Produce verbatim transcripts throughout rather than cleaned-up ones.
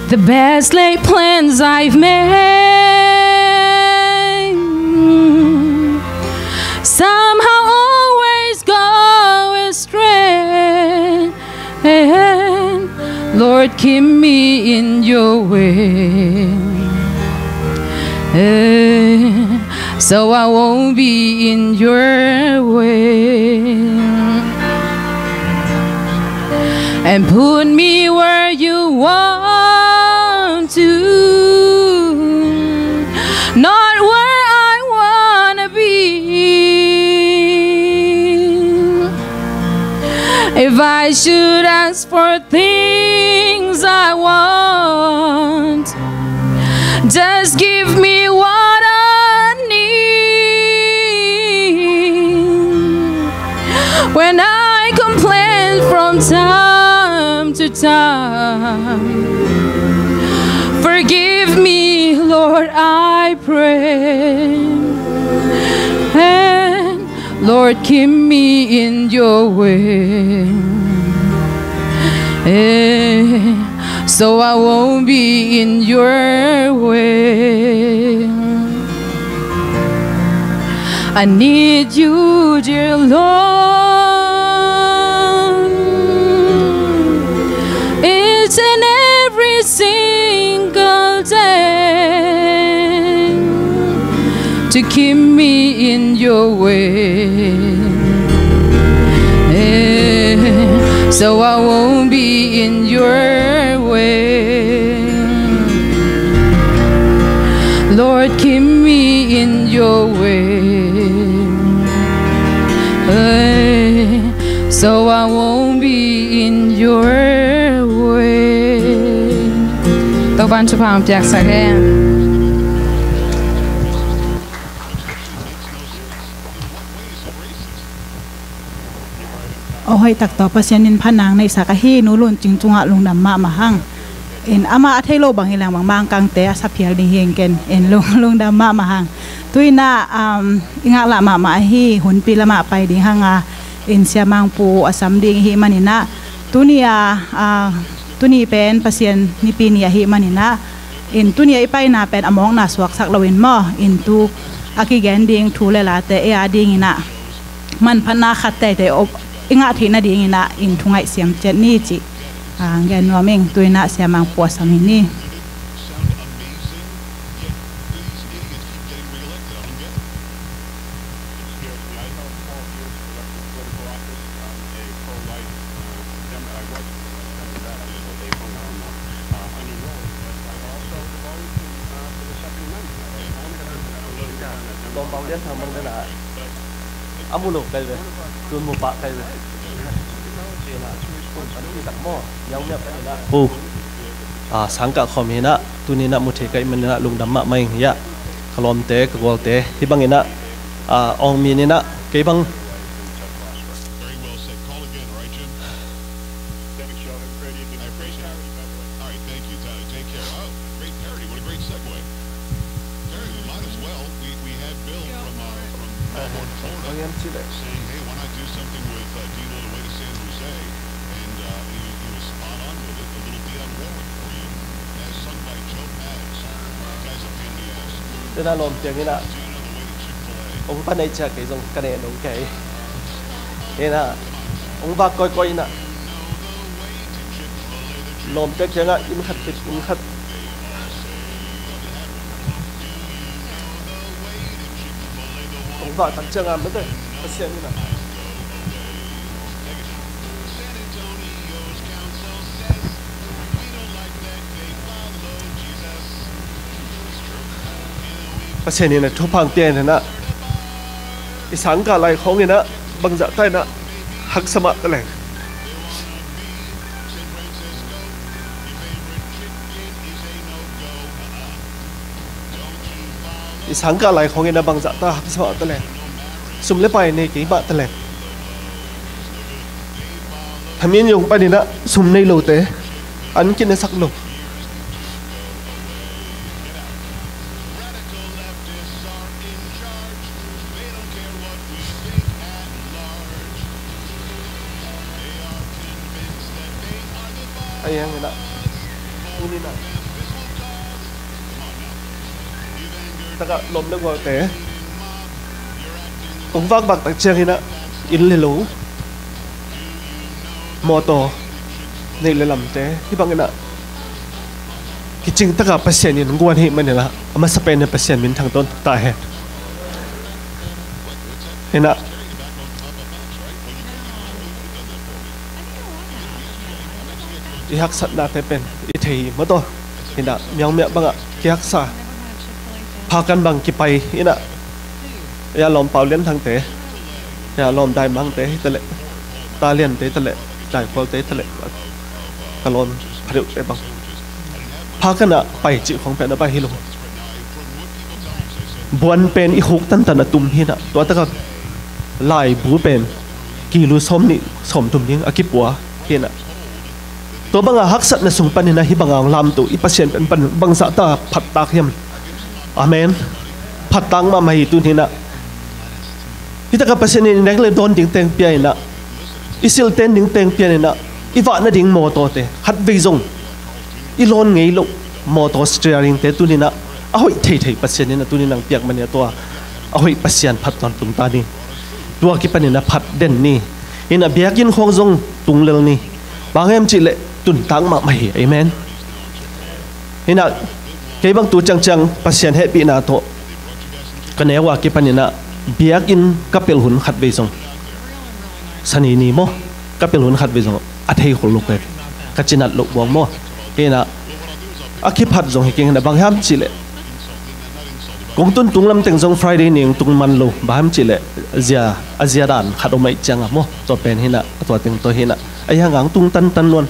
The best laid plans I've made somehow always go astray. Lord, keep me in your way, so I won't be in your way. And put me where you want to, not where I wanna be. If I should ask for things I want, just give me what I need. When I complain from time to time, forgive me, Lord, I pray. And Lord, keep me in your way, so I won't be in your way. I need you, dear Lord, each and every single day, to keep me in your way, so I won't be in your way. Lord, keep me in your way, so I won't be in your way. Topa'n thupha hong piaksak hen. Aw, hoih tak tawh Pasian in phatna hong neihsak ahi Nu Lun Cing tungah lungdam mahmah hang. In amah a thei lo bang hi leng bang Mangkangte a sa phial ding hi ing ken. In lung, lungdam mahmah hang. Tu-in ah, um, i ngaklah mahmah ahi, hunpi lamah pai ding hang a, in Sia Mang Pu a sam ding i hih manin ah, tuni a, ah, tuni pen Pasian nipi ni ahih manin ah, in tuni a i paina pen a mawkna suaksak loin maw, in tu a kigen ding thu le late ei a dingin ah manphatna khat teitei i ngah theih nadingin ah in thu ngaihsiam ciat ni cih, ah, gen nuam ing. Tu-in ah Sia Mang Pu a sam hi ni. A mu lo kai ve. Tun mu pah kai ve. Tun an pi tak maw? Yau miap kan ina. Oh. Ah, sangkah khawm hi na. Tuni na mu thei kai man ina lungdam mahmah ing hi a. Ka lawmte, ka gualte. Hih bang ina. Ah, awng mi ni na. Kei bang. Tena lawm tiang ina. Ong pa nei cia kei zong ka nei nong kei. Ina. Ong vak koi koi ina. Lawmte kiangah inn khat khit inn khat. Ong vah tak ciangah mete Pasian in ah. Pasian in ah thupha hong pia in ah. I sangkah lai khawng in ah bangzah ta in ah haksa mah ta leng. I sangkah lai khawng in a bangzah ta haksa mah ta leng. Sum le pai nei kei mah ta leng. Thamin yong panin ah sum nei lote an kinasak lo. Ahi hangin ah Takah lawm le gualte kong vakvak tak ciangin ah inn le lo, mawtaw, neih le lamte hih bangin ah kicing takah Pasian in guan hi manin ah a masa pen in Pasian min thangtawn ta hen. Inah i haksatnate pen i thei hi maw taw. Inah miangmiah bangah kihaksa, phakan bang kipai inah, ya lawm Pau Lian Thangte, ya lawm Dai Mangte hi taleh, Ta Liante hi taleh, Dai Khualte hi taleh, ka lawm pha deuhte bang phakan ah pai cih khong pen a pai hi lo. Buan pen i khuk tantan a tum hi inah, tua takah laibu pen kilu sawm nih sawm thum ding a kipua hi inah, tua bangah haksatna sung panin ah hih bangah hong lamto i Pasian pen pan bangzah ta phattak hiam? Amen. Phattak mahmah hi tuni inah. Hih takah Pasian in i nek le dawn ding teng pia inah, i silh ten ding teng pia inah, i vah nading mawtawte khatvei zong i lawn ngei loh mawtaw steeringte tuni inah a hoih theithei Pasian in ah tuni in hong piak manin ah tua a hoih Pasian phat tawntung ta ni. Tua kipanin ah phat den ni. Inah biakinn khawng zong tung lel ni. Bang hiam cihleh tuntak mahmah hi. Amen. Inah kei bang tu ciangciang Pasian hehpihna tawh ka neu a kipanin ah biakinn ka pelh hun khatvei zong, Sani ni maw, ka pelh hun khatvei zong a thei khol lo ka, ka cinat loh buang maw. Inah a kiphat zong hi keng inah, bang hiam cihleh kong tuntung lamteng zong Friday ni hong tung man lo. Bang hiam cihleh zia, a zia dan khat om ahih ciangah maw, tua pen hi inah, a tua teng tawh hi inah, a hiang hong tung tantan luan.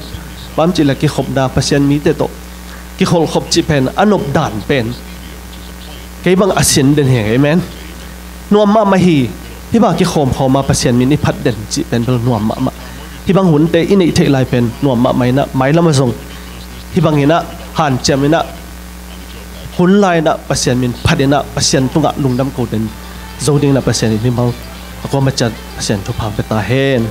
Bang hiam cihleh kikhopna Pasian mite tawh kikholhkhop cih pen a nop dan pen kei bang a sin den hi. Amen. Nuam mahmah hi. Hih bang kikhawmkhawm a Pasian min i phat den cih pen bel nuam mahmah. Hih bang hunte i neih theih lai pen nuam mahmah inah, mailam ah zong hih bang inah hanciam inah, hun lai inah Pasian min phat inah, Pasian tungah lungdam ko den zo ding inah Pasian in mimal a kuama ciat Pasian thupha pia ta hen.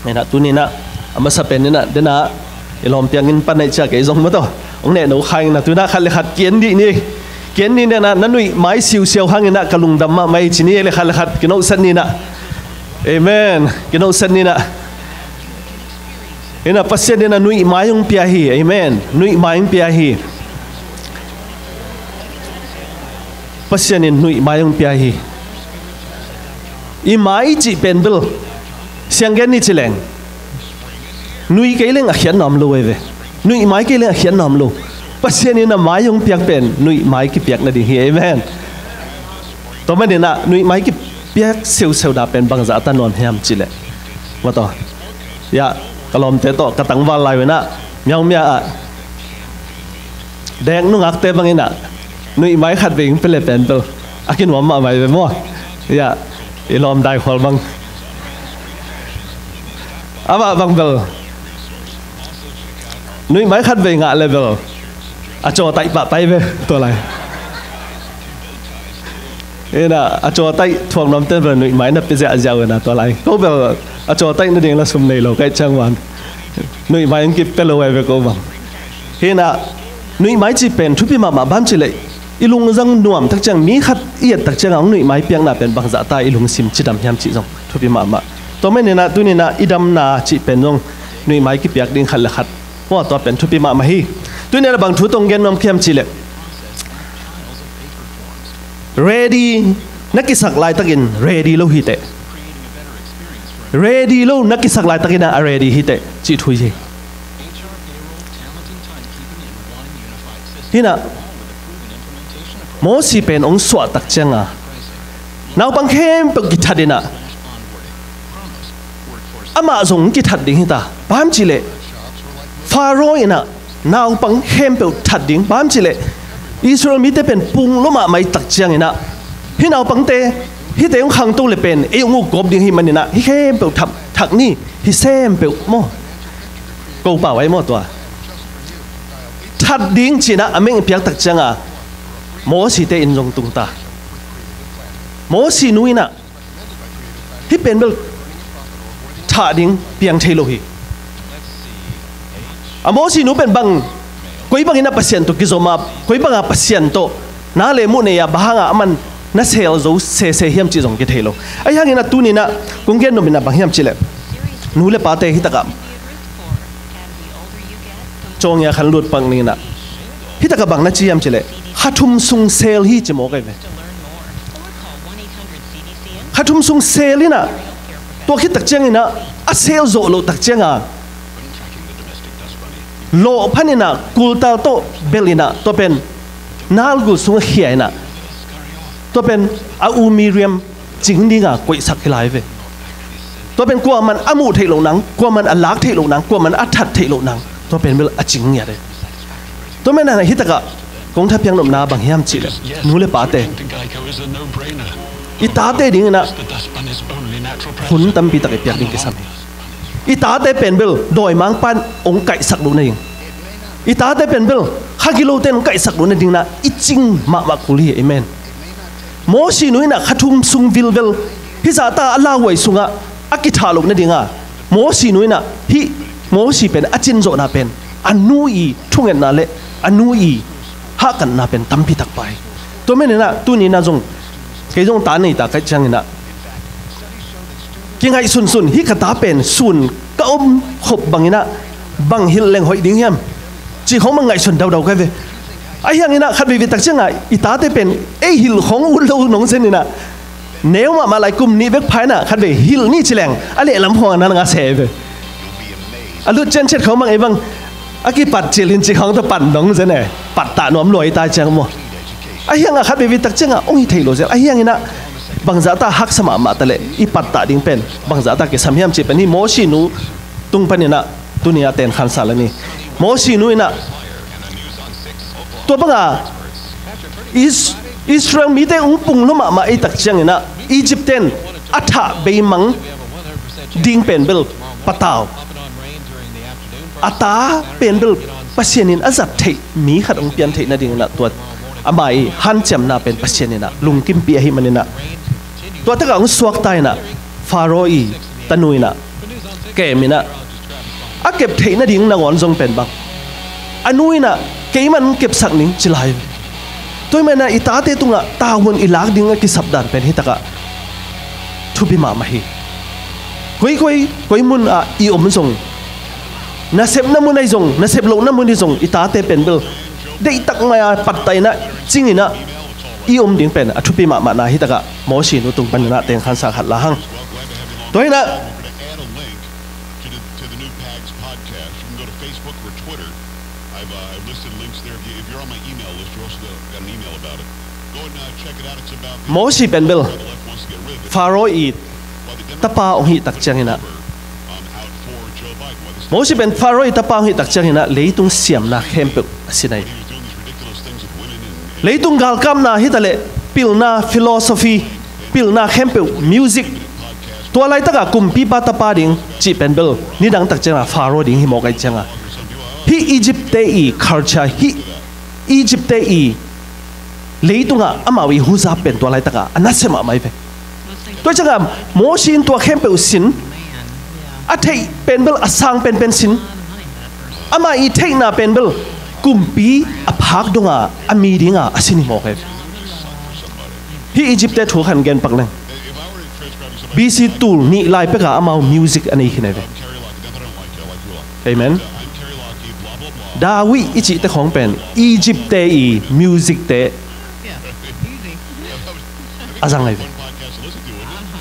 Inah tuni inah a masa pen inah, denah i lawm piangin pan ahih ciang kei zong maw taw hong nehno kha ing inah, tu inah khat le khat ki-en dih ni. Ki-en dih ni inah, na nuih mai siusiau hang inah ka lungdam mahmah hi ci ni, le khat le khat kinawhsat ni inah. Amen. Kinawhsat ni inah. Inah Pasian inah nuih mai hong pia hi. Amen. Nuih mai hong pia hi. Pasian in nuih mai hong pia hi. I mai cih pen bel siang gen ni ci leng, nui kei leng a khiatna om lo ei ve. Nuih mai kei leng a khiatna om lo. Pasian in a mai hong piak pen nuih mai kipiak nading hi. Amen. Tua manin ah nuih mai kipiak siusiu dah pen bangzah a ta nuam hiam cih leh, maw taw, ya, ka lawmte tawh ka tangval lai uh inah miaumia ah dek nungakte bangin ah nuih mai khatvei hong pia le pen bel a kinuam mahmah hi ve maw. Ya, i lawm Daikhual bang, amah bang bel nuih mai khatvei ngah le bel a cawtaih pah pai ve tua lai. Inah a cawtaih thuak nuamte bel nuih mai na pia ziahziah uh inah tua lai. Ko bel a cawtaih nading la sum nei lo ka hih ciang wan nuih mai hong kipia lo ai ve ko bang. Hi inah nuih mai cih pen thupi mahmah, bang hiam cih leh i lungzang nuam tak ciang, mi khat i et tak ciangah hong nuih mai piakna pen bangzah ta i lungsim cidam hiam cih zong thupi mahmah. Tua manin ah tuni inah i damna cih pen zong nuih mai kipiak ding khat le khat, maw, tua pen thupi mahmah hi. Tuni inah bang thu tawh hong gen nuam ka hiam cih leh, ready na kisak laitakin ready lo hi teh. Ready lo na kisak laitakin ah a ready hi teh cih thu hi. Hi inah Mosi pen hong suah tak cianga naupang khempeuh kithat inah amah zong kithat ding hi ta. Bang hiam cih leh Faro inah naupang khempeuh that ding. Bang hiam cih leh Israel mite pen pung lua mahmah i tak ciang inah hih naupangte, hihte hong khangto le pen ei hong ukgawp ding hi manin ah hih khempeuh that, that ni, hih sem peuh maw. Ko pau ai maw tua. That ding ci inah a meng piak tak cianga Mosite in zong tung ta. Mosi nu inah hih pen bel thah ding piang thei lo hi. A Mosi nu pen bang, koi bangin a Pasian tawh kizom a, koi banga Pasian tawh na le muh nei a, bang hanga aman na sel zo sese hiam cih zong kithei lo. Ahi hangin a tuni-in a kong gen nop in a bang hiam cih leh, nu le pate hi takah, cawng ia khan lut pak ning in a, hi takah bang na ci hiam cih leh, kha thum sung sel hi ci mawk ahi ve. Kha thum sung sel in a, tua khit tak ciangin a, a sel zawh loh tak cianga lawh phan in a, kultal tawh belh in a, tua pen nal gul sungah khia in a, tua pen a u Miriam cing dinga koihsak hi lai ve. Tua pen kuaman a muh theih loh nang, kuaman a lak theih loh nang, kuaman a that theih loh nang, tua pen bel a cing ngiat e. Tua manin a hi takah kong thapiak nopna bang hiam cih leh, nu le pate, i tate dingin a hun tampi tak i piak ding kisam hi. I tate pen bel dawimangpa'n hong kaihsak loh nading, i tate pen bel kha gilote'n hong kaihsak loh nadingin a i cing mahmah kul hi. Amen. Mosi nu in a kha thum sung vilvel, hih zahta a lauhuai sungah a kithah loh nadinga, Mosi nu in a, hih Mosi pen a cin zawhna pen a nu i thungetna le a nu i hahkatna pen tampi tak pha hi. Tua manin a tuni-in a zong, kei zong ta nei ta ka hih ciangin a, kingaihsunsun, hih ka ta pen sun ka om khop bangin a, bang hilh leng hoih ding hiam cih khawng bang ngaihsun daudau ka hi ve. Ahi hangin a khat veivei tak cianga i tate pen ei hilh khawng ut lo nong zen in a, neu mahmah lai, kum nih bek pha in a khat vei hilh ni ci leng a lehlam khawng a na ngah se ve. A lut cianciat khawng bang, ei bang a kipat cilin cih khawng tawh pan nong zen e, pattah nuam lua i ta ciang maw. Ahi hangin a khat veivei tak cianga hong hi thei lo zel. Ahi hangin a bangzahta haksa mahmah ta leh i pattah ding pen bangzahta kisam hiam cih pen hih Mosi nu tung panin a tuni-a tenkhansa la ni. Mosi nu in a, tua banga Is-, Israel mite hong pung lua mahmah ahih tak ciangin a, Egypt te'n a thah beimang ding pen bel patau, a ta pen bel Pasian in a zat theih mi khat hong pian theih nadingin a, tua ama i hanciamna pen Pasian in a lungkimpih ahih manin a, tua takah hong suakta in a, Faro i tanu in a, kem in a, a kep theih nading nangawn zong pen bang, a nu in a, keiman kepsak ning ci lai. Tua ahih manin a i tate tungah tavuan i lak ding a kisap dan pen hi takah thupi mahmah hi. Koikoi, koi mun ah i om zong, nasepna mun ahi zong, nasep lohna mun ahi zong, i tate pen bel deihtak mai-a pattah in a, cing in a i om ding pen a thupi mahmahna hi takah Mosi nu tung panin a tenkhansa khat la hang. Tua hi in a, to the, to the new Pax podcast. You can go to Facebook or Twitter. I've, uh, I've listed links there. If you, if you're on my email list, you also got an email about it. Go and, uh, check it out. It's about the Mosi pen bel, the left wants to get rid of it. Faro i tapa hong hih tak ciangin a, um, out for Joe Biden. Why this Mosi pen Faro i tapa hong hih tak ciangin a, leitung siamna khempeuh a sin ahi. He was doing these ridiculous things with women and, and Leitung galkapna hi ta leh, pilna, philosophy, pilna khempeuh, music. Tua laitaka kumpipa tapa ding cih pen bel nidang tak cianga Faro ding hi mawk ahih cianga, hih Egypt-te i culture, hih Egypt-te i leitungah amau i huzap pen tua laitaka a nasia mahmah hi ve. Tua cianga Mosi in tua khempeuh sin, a theih pen bel a sang penpen sin, amah i theihna pen bel kumpi a phak donga a mi dinga a sin hi mawk hi. Hih Egypt-te thu khat gen pak leng, B C tul nih lai peka amau music a nei khin hi ve. Amen. David i cihte khawng pen Egypt-te i music-te a zang ahi ve.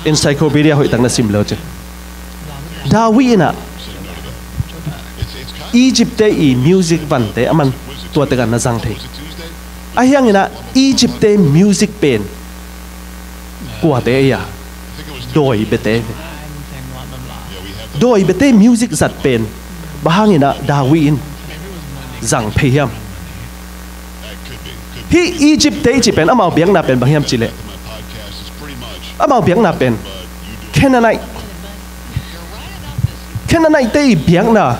Encyclopedia hoihtak na sim le uh cin. David in a Egypt-te i music vante aman tua tekah na zang thei. Ahi hangin a Egypt-te music pen kuate ahi a, dawi bete. Dawi bete music zat pen bang hangin a David in zang phei hiam? Hih Egypt-te i cih pen amau biakna pen bang hiam cih leh, amau biakna pen Canaanite, Canaanite-te i biakna,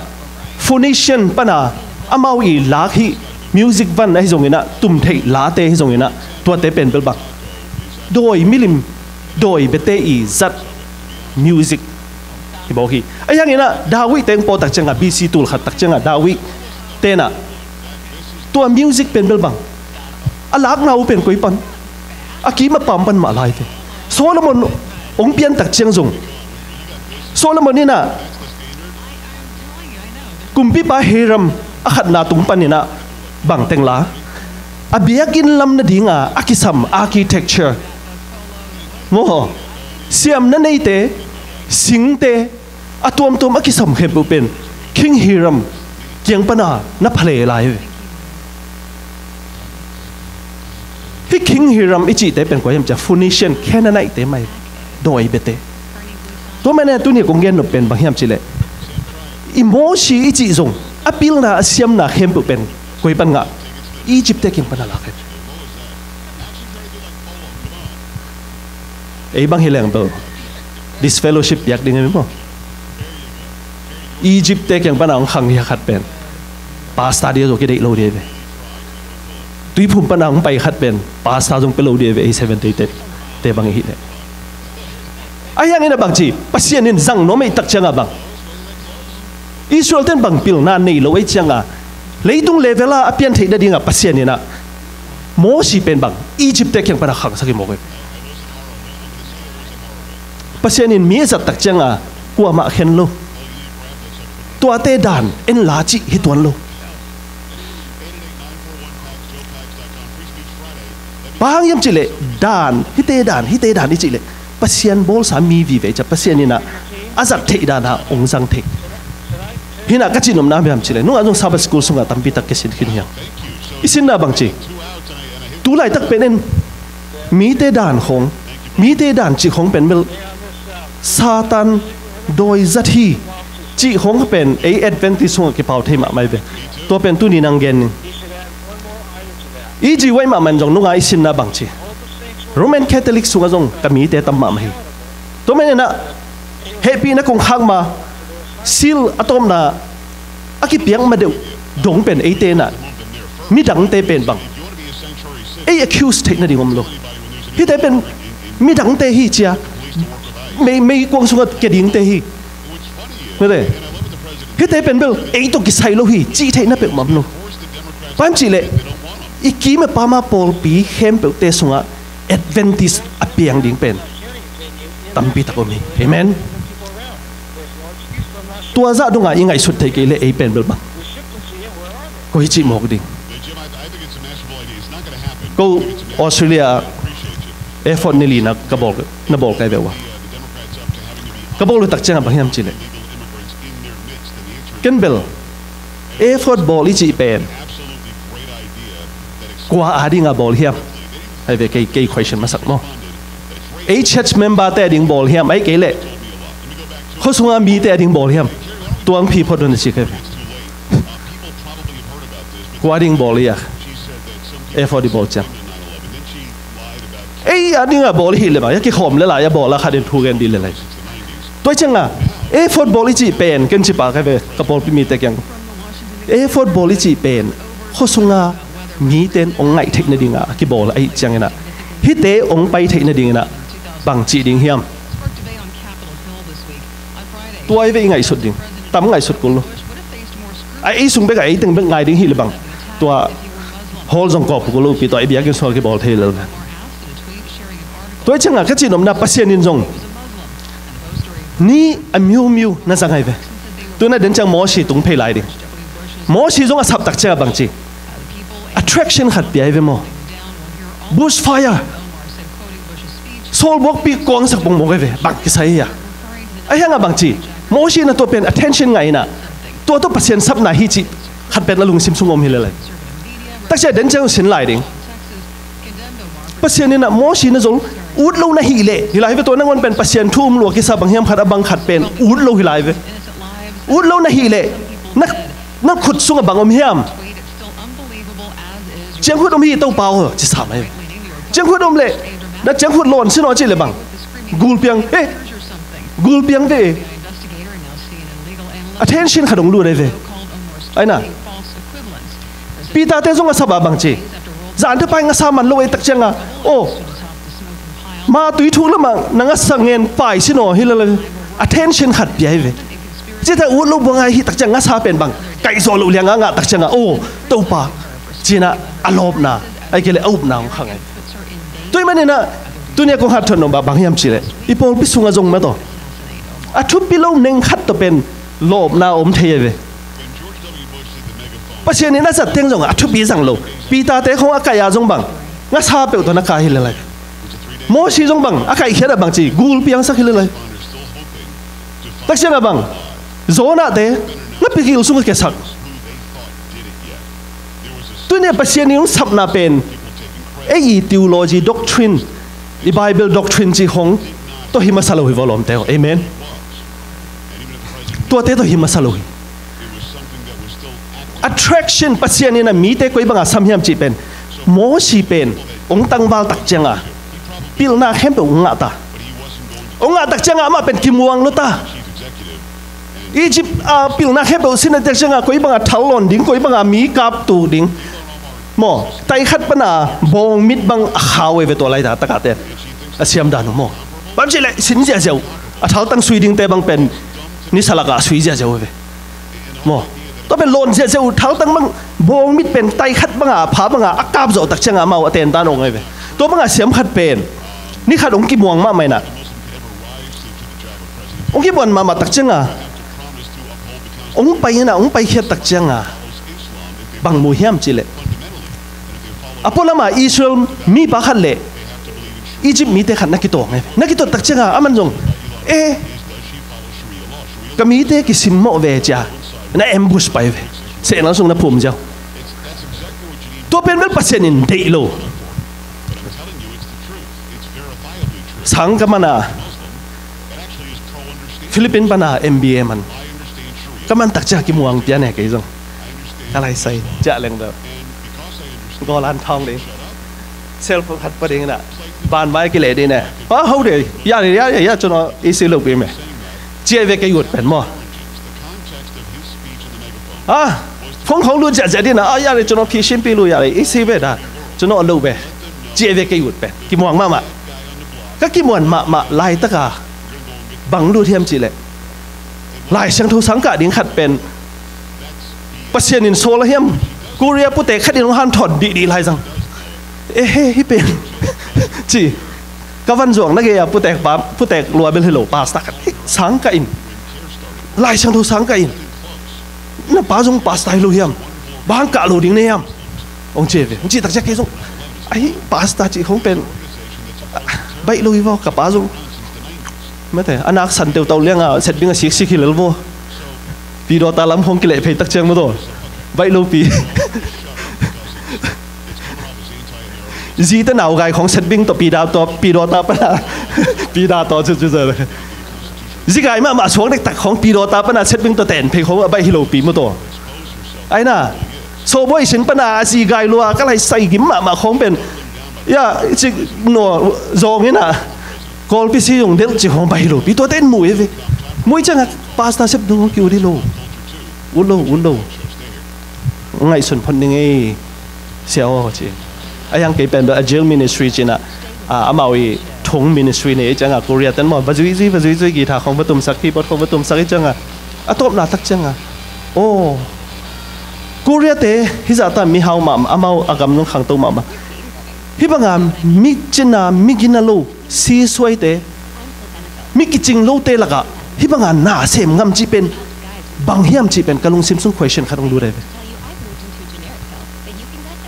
Phoenician pana amau i lak hih music van ahi zongin a, tum theih late ahi zongin a, tuate pen bel bang, dawi milim, dawi bete i zat music. Bawk hi. Ahi hangin ah David te hong pawt tak ciangah, B C tul khat tak ciangah David tenah tua music pen bel bang, a lakna uh pen koi pan, a kim a paam pan mah lai ve. Solomon hong pian tak ciang zong, Solomon in ah kumpipa Hiram a khatna tung panin ah bang teng la, a biakinn lam nadinga a kisam architecture maw, siamna neite, singte, a tuamtuam a kisam khempeuh pen King Hiram kiang pana na pha le lai ve. Hih King Hiram i cihte pen kua hiam ciah, Phoenician, Canaanite te mah hi, dawi biate. Tua manin tuni kong gen nop pen bang hiam cihleh, i Mosi i cih zong a pilna a siamna khempeuh pen koi pan ngah, Egypt te kiang pana lak hi. Ei bang hi leng bel disfellowship piak ding hi maw. Egypt te kiang pana hong khang hi a khat pen pastor dia zong kideih lo dia ve. Tuiphum pana hong pai khat pen pastor zong pia lo dia ve, ei Seventh Day te, te bang i hih leh. Ahi hangin a bang ci, Pasian in zang nuam ahih tak ciangah bang, Israel ten bang pilna nei lo ahih ciangah leitung level ah a pian theih nadingah Pasian in ah Mosi pen bang Egypt te kiang pana khangsak hi mawk hi. Pasian in mi a zat tak ciangah kuamah khen lo. Tuate dan en la cih hi tuan lo. Bang hang hiam cihleh dan, hihte dan, hihte dan i cihleh Pasian bawlsa mi vive i ciah Pasian in ah a zat theih dan ah hong zang thei. Hi in ah ka cih nopna bang hiam cihleh, nungah zong Sabbath school sungah tampi tak kisin khin hi hang. I sinna bang ci, tu laitak pen en, mite dan khawng, mite dan cih khawng pen bel Satan dawi zat hi cih khawng pen ei Adventist sungah kipau thei mahmah hi ve. Tua pen tuni nang gen ning. E G White mahmah in zong nunga i sinna bang ci, Roman Catholic sungah zong ka mite tam mahmah hi. Tua manin ah hehpihna kong khak ma, seal a tawpna a kipiak ma deuh dong pen eite in ah midangte pen bang ei accuse theih nading om lo. Hihte pen midangte hi cia, mei, meikuang sungah kia dingte hi. Mete, hihte pen bel ei tawh kisai lo hi cih theihna peuhmah om lo. Bang hiam cihleh i kim a pama pawlpi khempeuhte sungah Adventist a piang ding pen tampi tak om hi. Amen. Tua zah dongah i ngaihsut theih kei leh ei pen bel bang, koi cih mawk ding. Ko Australia ah effort ni lina ka bawl, na bawl kai ve ua. Ka bawl uh tak ciangah bang hiam cihleh, ken bel effort bawl i cih pen kua adinga bawl hiam? Hai ve, kei, kei question masak maw. Ei church member te ading bawl hiam, ahih kei leh khuasunga mite ading bawl hiam? Tuang phi phot un a ci kai ve. Kua ading bawl i a, effort i bawl ciang. Ei adinga bawl i hih leh bang, a kikhawm le lai a bawl a khat in thu gen dih le lai. Tua ciangah effort bawl i cih pen ken ci pah kai ve ka pawlpi mite kiang. Effort bawl i cih pen khuasunga mite in hong ngaih theih nadinga a kibawl ahih ciangin ah hihte hong pai theih nadingin ah bang cih ding hiam? Tua i ve i ngaihsut ding. Tam ngaihsut kul lo. A ei sung bekah ei teng bek ngai ding hi le bang, tua hall zong kawp kul lo pi, tua i biakinn sungah kibawl thei lel ve. Tua i ciangah ka cih nopna Pasian in zong ni a miumiu na zang ahi ve. Tuna den ciang Mosi tung phei lai ding. Mosi zong a sap tak ciangah bang ci, attraction khat pia ahi ve maw. Bushfire. Saul buakpi kuangsak bongmawk ahi ve, bang kisai hi a. Ahi hangah bang ci, Mosi na tua pen attention ngah in ah, tua tawh Pasian sapna hi cih khat pen a lungsim sung om hi le lai. Takcia den ciang uh sin lai ding. Pasian in ah Mosi na zol ut lo na hih leh, hi lai ve, tua nangawn pen Pasian thu um lua kisa bang hiam khat a bang khat pen ut lo hi lai ve. Ut lo na hih leh, na, na khut sungah bang om hiam? Ciangkhut om hi Topa aw, ci sam ahi. Ciangkhut om leh, na ciangkhut lawn sin aw cih leh bang, gulpiang, eh, gulpiang ve. Attention khat hong lut ahi ve. Aina, Peter te zong a sap a bang ci, zan te pai ngasa man lo ei tak cianga, oh, ma tui thuk lamah na ngasa ngen pai sin aw hi lala. Attention khat pia hi ve. Cita ut lo buang a hih takciang ngasa pen bang kaihzawh loh liang a ngah takcianga, aw, Topa, cinah a lawpna, ai kei le a upna hong khang ai. Tua ih maninah tunia kong hathot nop bang hiam cihleh, i pawlpi sungah zong mataw a thupi lo neng khat tawh pen lawpna a om thei ai ve. Pasian in a zat teng zongah a thupi zang lo. Peter-te khong a kaih a zong bang ngasa peuh tawh na kai hi lelai. Mosi zong bang a kaihkhiat ah bang ci, gul piangsak hi lelai. Takciangah bang Jonah-te na pikil sungah kiasak. Tunia Pasian in hong sapna pen ei i theology doctrine, i Bible doctrine cih khong tawh hi masa lo hi vaw lawmte aw. Amen. Tuate tawh hi masa lo hi. Attraction, Pasian in a mite koi banga sam hiam cih pen Mosi pen hong tangval takcianga pilna khempeuh hong ngah ta. Hong ngah takcianga amah pen kimuang lo ta. Egypt a pilna khempeuh sin a takcianga koi banga thal lawn ding, koi banga mi kap tuk ding. Maw, tai khat pana bawngmit bang a khau ei ve tua laita takate a siam dan uh maw. Bang cih leh sin ziahziah uh, a thaltang sui dingte bang pen nisa lakah a sui ziahziah uh ei ve. Maw, tua pen lawn ziahziah uh, thaltang bang bawngmit pen tai khat banga a pha banga a kap zawh takcianga amau a tentan ong ei ve. Tua banga siam khat pen ni khat hong kimuang mahmah inah hong kimuan mahmah takcianga hong pai inah hong paikhiat takcianga bang mu hiam cihleh, a pualama Israel mipa khat le Egypt mite khat na kitawng e. Na kitawng takcianga aman zong, e, ka mite kisimmawh ve cia na ambush pai ve. Sehnal sung na phum ziau. Tua pen bel Pasian in deih lo. Sang ka mana Philippine pana M B A man ka man takciang kimuang pian e kei zong. Ka laisai ciah leng deuh. Golan thawng ding. Cell phone khat pa ding na. Ban mai kile ding na. Ha ho de. Ya de ya de ya cuno isi lo pi me. Cia ve kei ut pen maw. Ha. Phone khong lut zia zia ding na. A ya de cuno ki sim pi lu ya de isi ve da. Cuno lo ve. Cia ve kei ut pen. Kimuang mahmah. Ka kimuan mahmah laitaka bang lut hiam cihleh, Lai Siangtho sang kah ding khat pen Pasian in sawl a hiam? Korea putek khat in hong hanthawt dihdih lai zang. E he, hi pen ci. Ka van zuang na gei a putek pa, putek lua bel hi lo, pastor khat. Hi, sang kah in. Lai Siangtho sang kah in. Na pa zong pastor hi lo hiam? Bang kah lo ding ne hiam? Hong ci ve. Hong ci takciang kei zong, ahi, pastor cih khong pen baih lo hi vaw, ka pa zong. Mate, a nak san teutau lianga setbing a siksik hi lel maw. Pidawta lam khong kileh phei takciang maw taw. Baih lo pi. Zite naugai khong setbing tawh pida tawh, pidawta pana. Pida tawh cu cu zia. Zigai mahmah suak dektak khong pidawta pana setbing tawh ten phei khong a baih hi lo pi maw taw. Aina. Sawbuai sin pana a zigai lua ka lai sai gim mahmah khong pen. Ya, cik no zong ina. Kawlpi si zong delh cik khong baih hi lo pi. Tuate in mu e ve. Mu i cianga pastor sep dung ki ut hi lo. Ut lo, ut lo. Ngaihsun phot ning ei. Sia aw ci. A hiang kei pen a jail ministry cina. A, amau i thong ministry nei cianga Korea ten maw. Va zui zui, va zui zui guitar khong va tumsak, keyboard khong va tumsak i cianga. A tawpna tak cianga. Aw. Korea te hizahta mihau mahmah, amau a gam zong khangto mahmah. Hibanga mi cina, mi gina lo, si suaite, mi kicing lote lakah hibanga na sem ngam cih pen bang hiam cih pen ka lungsim sung question khat hong lut ai ve.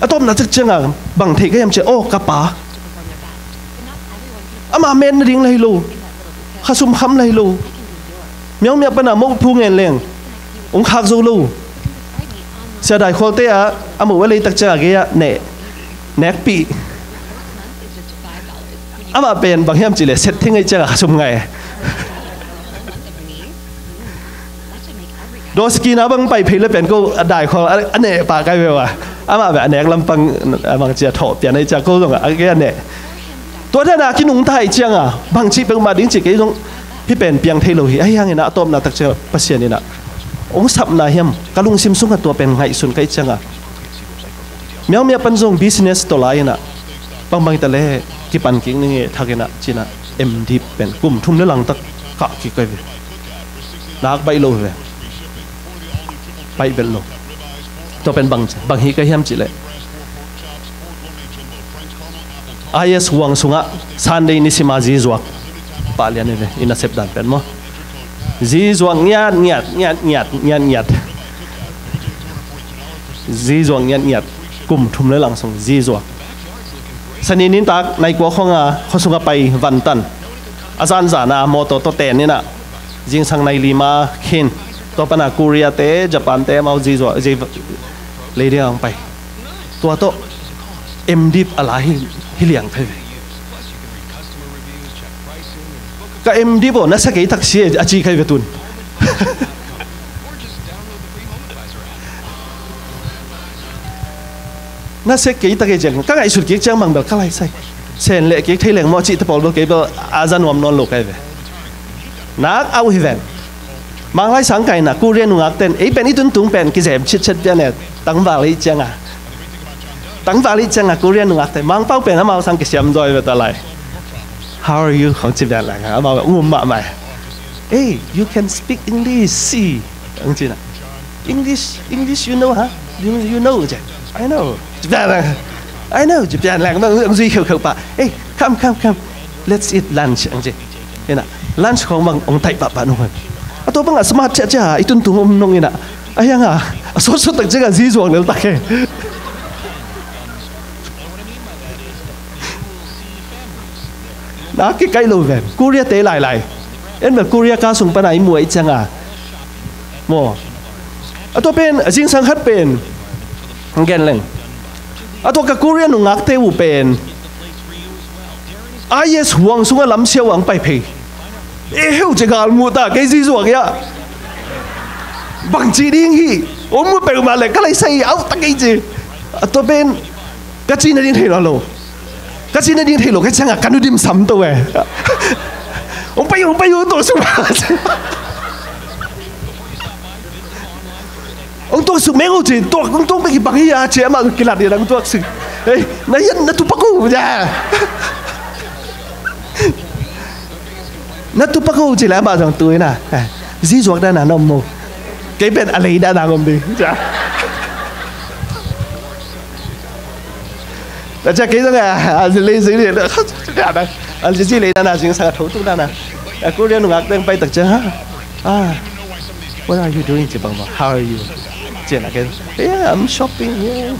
A tawpna tak cianga bang theih ka hiam cih, aw, ka pa. Ama men nading la hi lo. Khasum kham la hi lo. Miaungmia pana mophu ngen leng hong khak zo lo. Sia Dai Khualte ah a mo a lei tak cianga gei ah neh, nekpih. Amah pen bang hiam cihleh set thing ei cianga khasum ngai. Dawskina bang pai phei le pen ko a Dai Khual a, a neh pah kai ve ua. Amah ve a nek lampang a bang cia thawh pian ei cia ko zong a, a ke a neh. Tua dana kinungta ei cianga bang cih peuhmah ding cih kei zong hi pen piang thei lo hi. Ahi hangina a tawpna tak cia Pasian ina hong sapna hiam ka lungsim sungah tua pen ngaihsun kai cianga. Miaungmia pan zong business tawh lai ina bangbang ita le kipan kik ning e thak ina cina M Div pen kum thum le langtak Pah kik kei ve. Nak baih lo ve. Baih belh lo. Tua pen bang, bang hi ka hiam cih leh, I S huang sungah Sunday nisima zizuak pah lian hi ve, i nasep dan pen maw. Zizuak ngiat ngiat ngiat ngiat ngiat ngiat. Zizuak ngiat ngiat. Kum thum le lang sung zizuak. Sani nintak nai kua khawng a khua sungah pai vantan. A zanzan a mawtaw tawh ten inah zingsang nai lima khin. Tua pana Korea te, Japan te amau zizuak, zi lei ding a hong pai. Tua tawh M dip a la hi, hi liang kei ve. Ka M dip aw, na sa kei tak si a ci kei ve tun. Na sek kei tak ei ciang, ka ngaihsut kik ciang bang bel ka lai sai. Sen leh kik thei leng maw cih te pawl bel kei bel a za nuam nawn lo kai ve. Nak au hi ven. Mang lai sang kaina Korea nungak ten ei pen i tuntung pen kizem chitchet pian e. Tangval ei cianga, tangval ei cianga Korea nungak ten Mangpau pen amau sang kisiam zawi ve ta lai. How are you? Khong ci pian lai amau ngum mahmah. Hey, you can speak English, si. Ang cina. English, English, you know, ha? You, you know, je. I know. Ci pian lang. I know, ci pian lang. Bang, bang zui kheuh kheuh pah. Hey, come, come, come. Let's eat lunch, ang ci. Hina, lunch khong bang ong taih pahpah nung. A tua bangah smart ciahciah i tuntung om nong ina. A hianga a sawtsawt tak ciangah zizuak lel tak he. Na kikaih lo ven. Korea te lailai. En bel Korea ka sung pana i muah i cianga maw. A tua pen a zingsang khat pen gen leng. A tua ka Korea nungakte uh pen I S huang sungah lamsiau ang pai phei. E heu ci galmuh ta kei zizuak ia. Bang ci ding hi. Om mu peuhmah le ka lai sai au tak kei ci. A tua pen ka ci nading thei lo lo. Ka ci nading thei lo ka ciangah ka nu dimsam to e. Ong pai ong pai ong to sung. Ong tuak suk meng uh ci, tuak, ong tuak meng hi bang hi a ci, amah kilat hi a, ong tuak suk. Ei, na hian na tupak uh, ya. Na tupak uh ci le amah zong tu hi na. Zizuak dan a na om mu. Kei pen a lei dan a om ding. Ya. Na cia kei zong a, a lei zong a, a lei zong a, a lei zong a, a lei zong a, a Korea nungak teng pai tak cia, ha? Ah. What are you doing ci bang bang? How are you? Ci na ken. Yeah, I'm shopping here.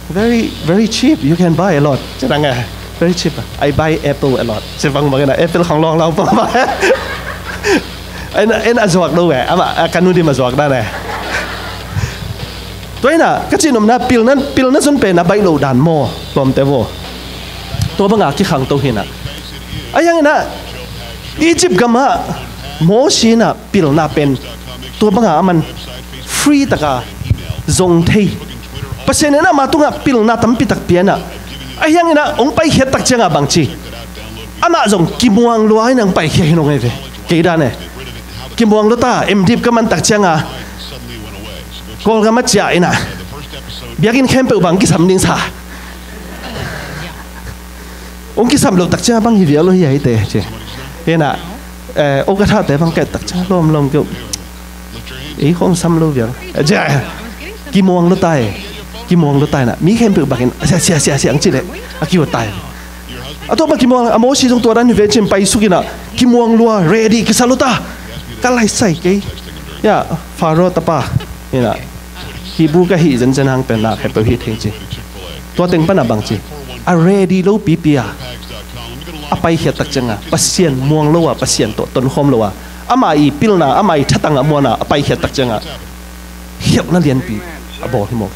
Very, very cheap. You can buy a lot. Ci na nga. Very cheap. I buy apple a lot. Ci bang bang na apple khong long long bang bang. En, en a zuak lo eh. Ama, a ka nu dim a zuak dan eh. Tua ina, ka ci nopna pilna, pilna zon pen a baih lo dan maw. Lawmte vaw. Tua banga kikhang to hina. A yang ina, Egypt gama Mosi na pilna pen tua banga aman free taka zong thei. Pasian in ama tunga pilna tampi tak piana. A hiangina ong paikhiat tak cianga bangci. Amah zong kimuang lua ina ong paikhiat hi nong ei ve. Kei dan e. Kimuang lua ta, M dip ka man tak cianga. Kawlgam a ciah ina. Biakinn khempeuh bang kisam ding sa. Ong kisam lo tak cia bang hi vial lo hi a hi te ci. Hina, eh, ong ka thate bang ket tak cia lawm lawm keu. Ei khong sam lo vial. Eh, cia, kimuang lo tai. Kimuang lo tai na. Mi khempeuh bangin, sia, sia, sia, sia, ang ci le. A kiu tai. A tua bang kimuang, a Mosi zong tua dan hi ve cin pai sukina. Kimuang lua, ready, kisa lo ta. Ka lai sai kei. Ya, Faro tapa. Hina. Hibru ka hih zenzen hang pen na khempeuh hih thei ci. Tua teng pana bang ci. A ready lo pipi a. A paikhiat tak cianga. Pasian muang lo a, Pasian tawh tonkhawm lo a. Ama i pilna, ama i thatang a muana, a paikhiat tak cianga. Khialhna lianpi. A bawl hi mawk.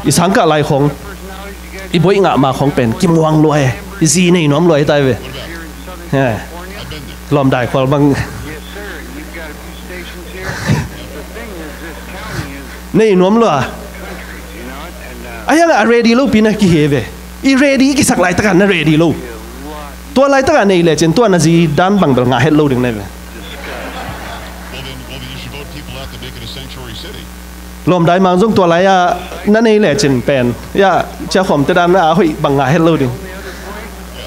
I sangkah lai khong. I boih ngah ma khong pen. Kimuang lo e. I zi nei nuam lo e tai ve. He. Lawmdai khual bang. Nei nuam lua. A hiang a ready lo pi na kihe ve. I ready kisak laitaka na ready lo. Tua laitaka nei lecin tua na zi dan bang bel ngah het lo ding na ve. Lawmdai mang zong tua lai a na nei lecin pen. Ya, cia khawm te dan na a hoih bang ngah het lo ding.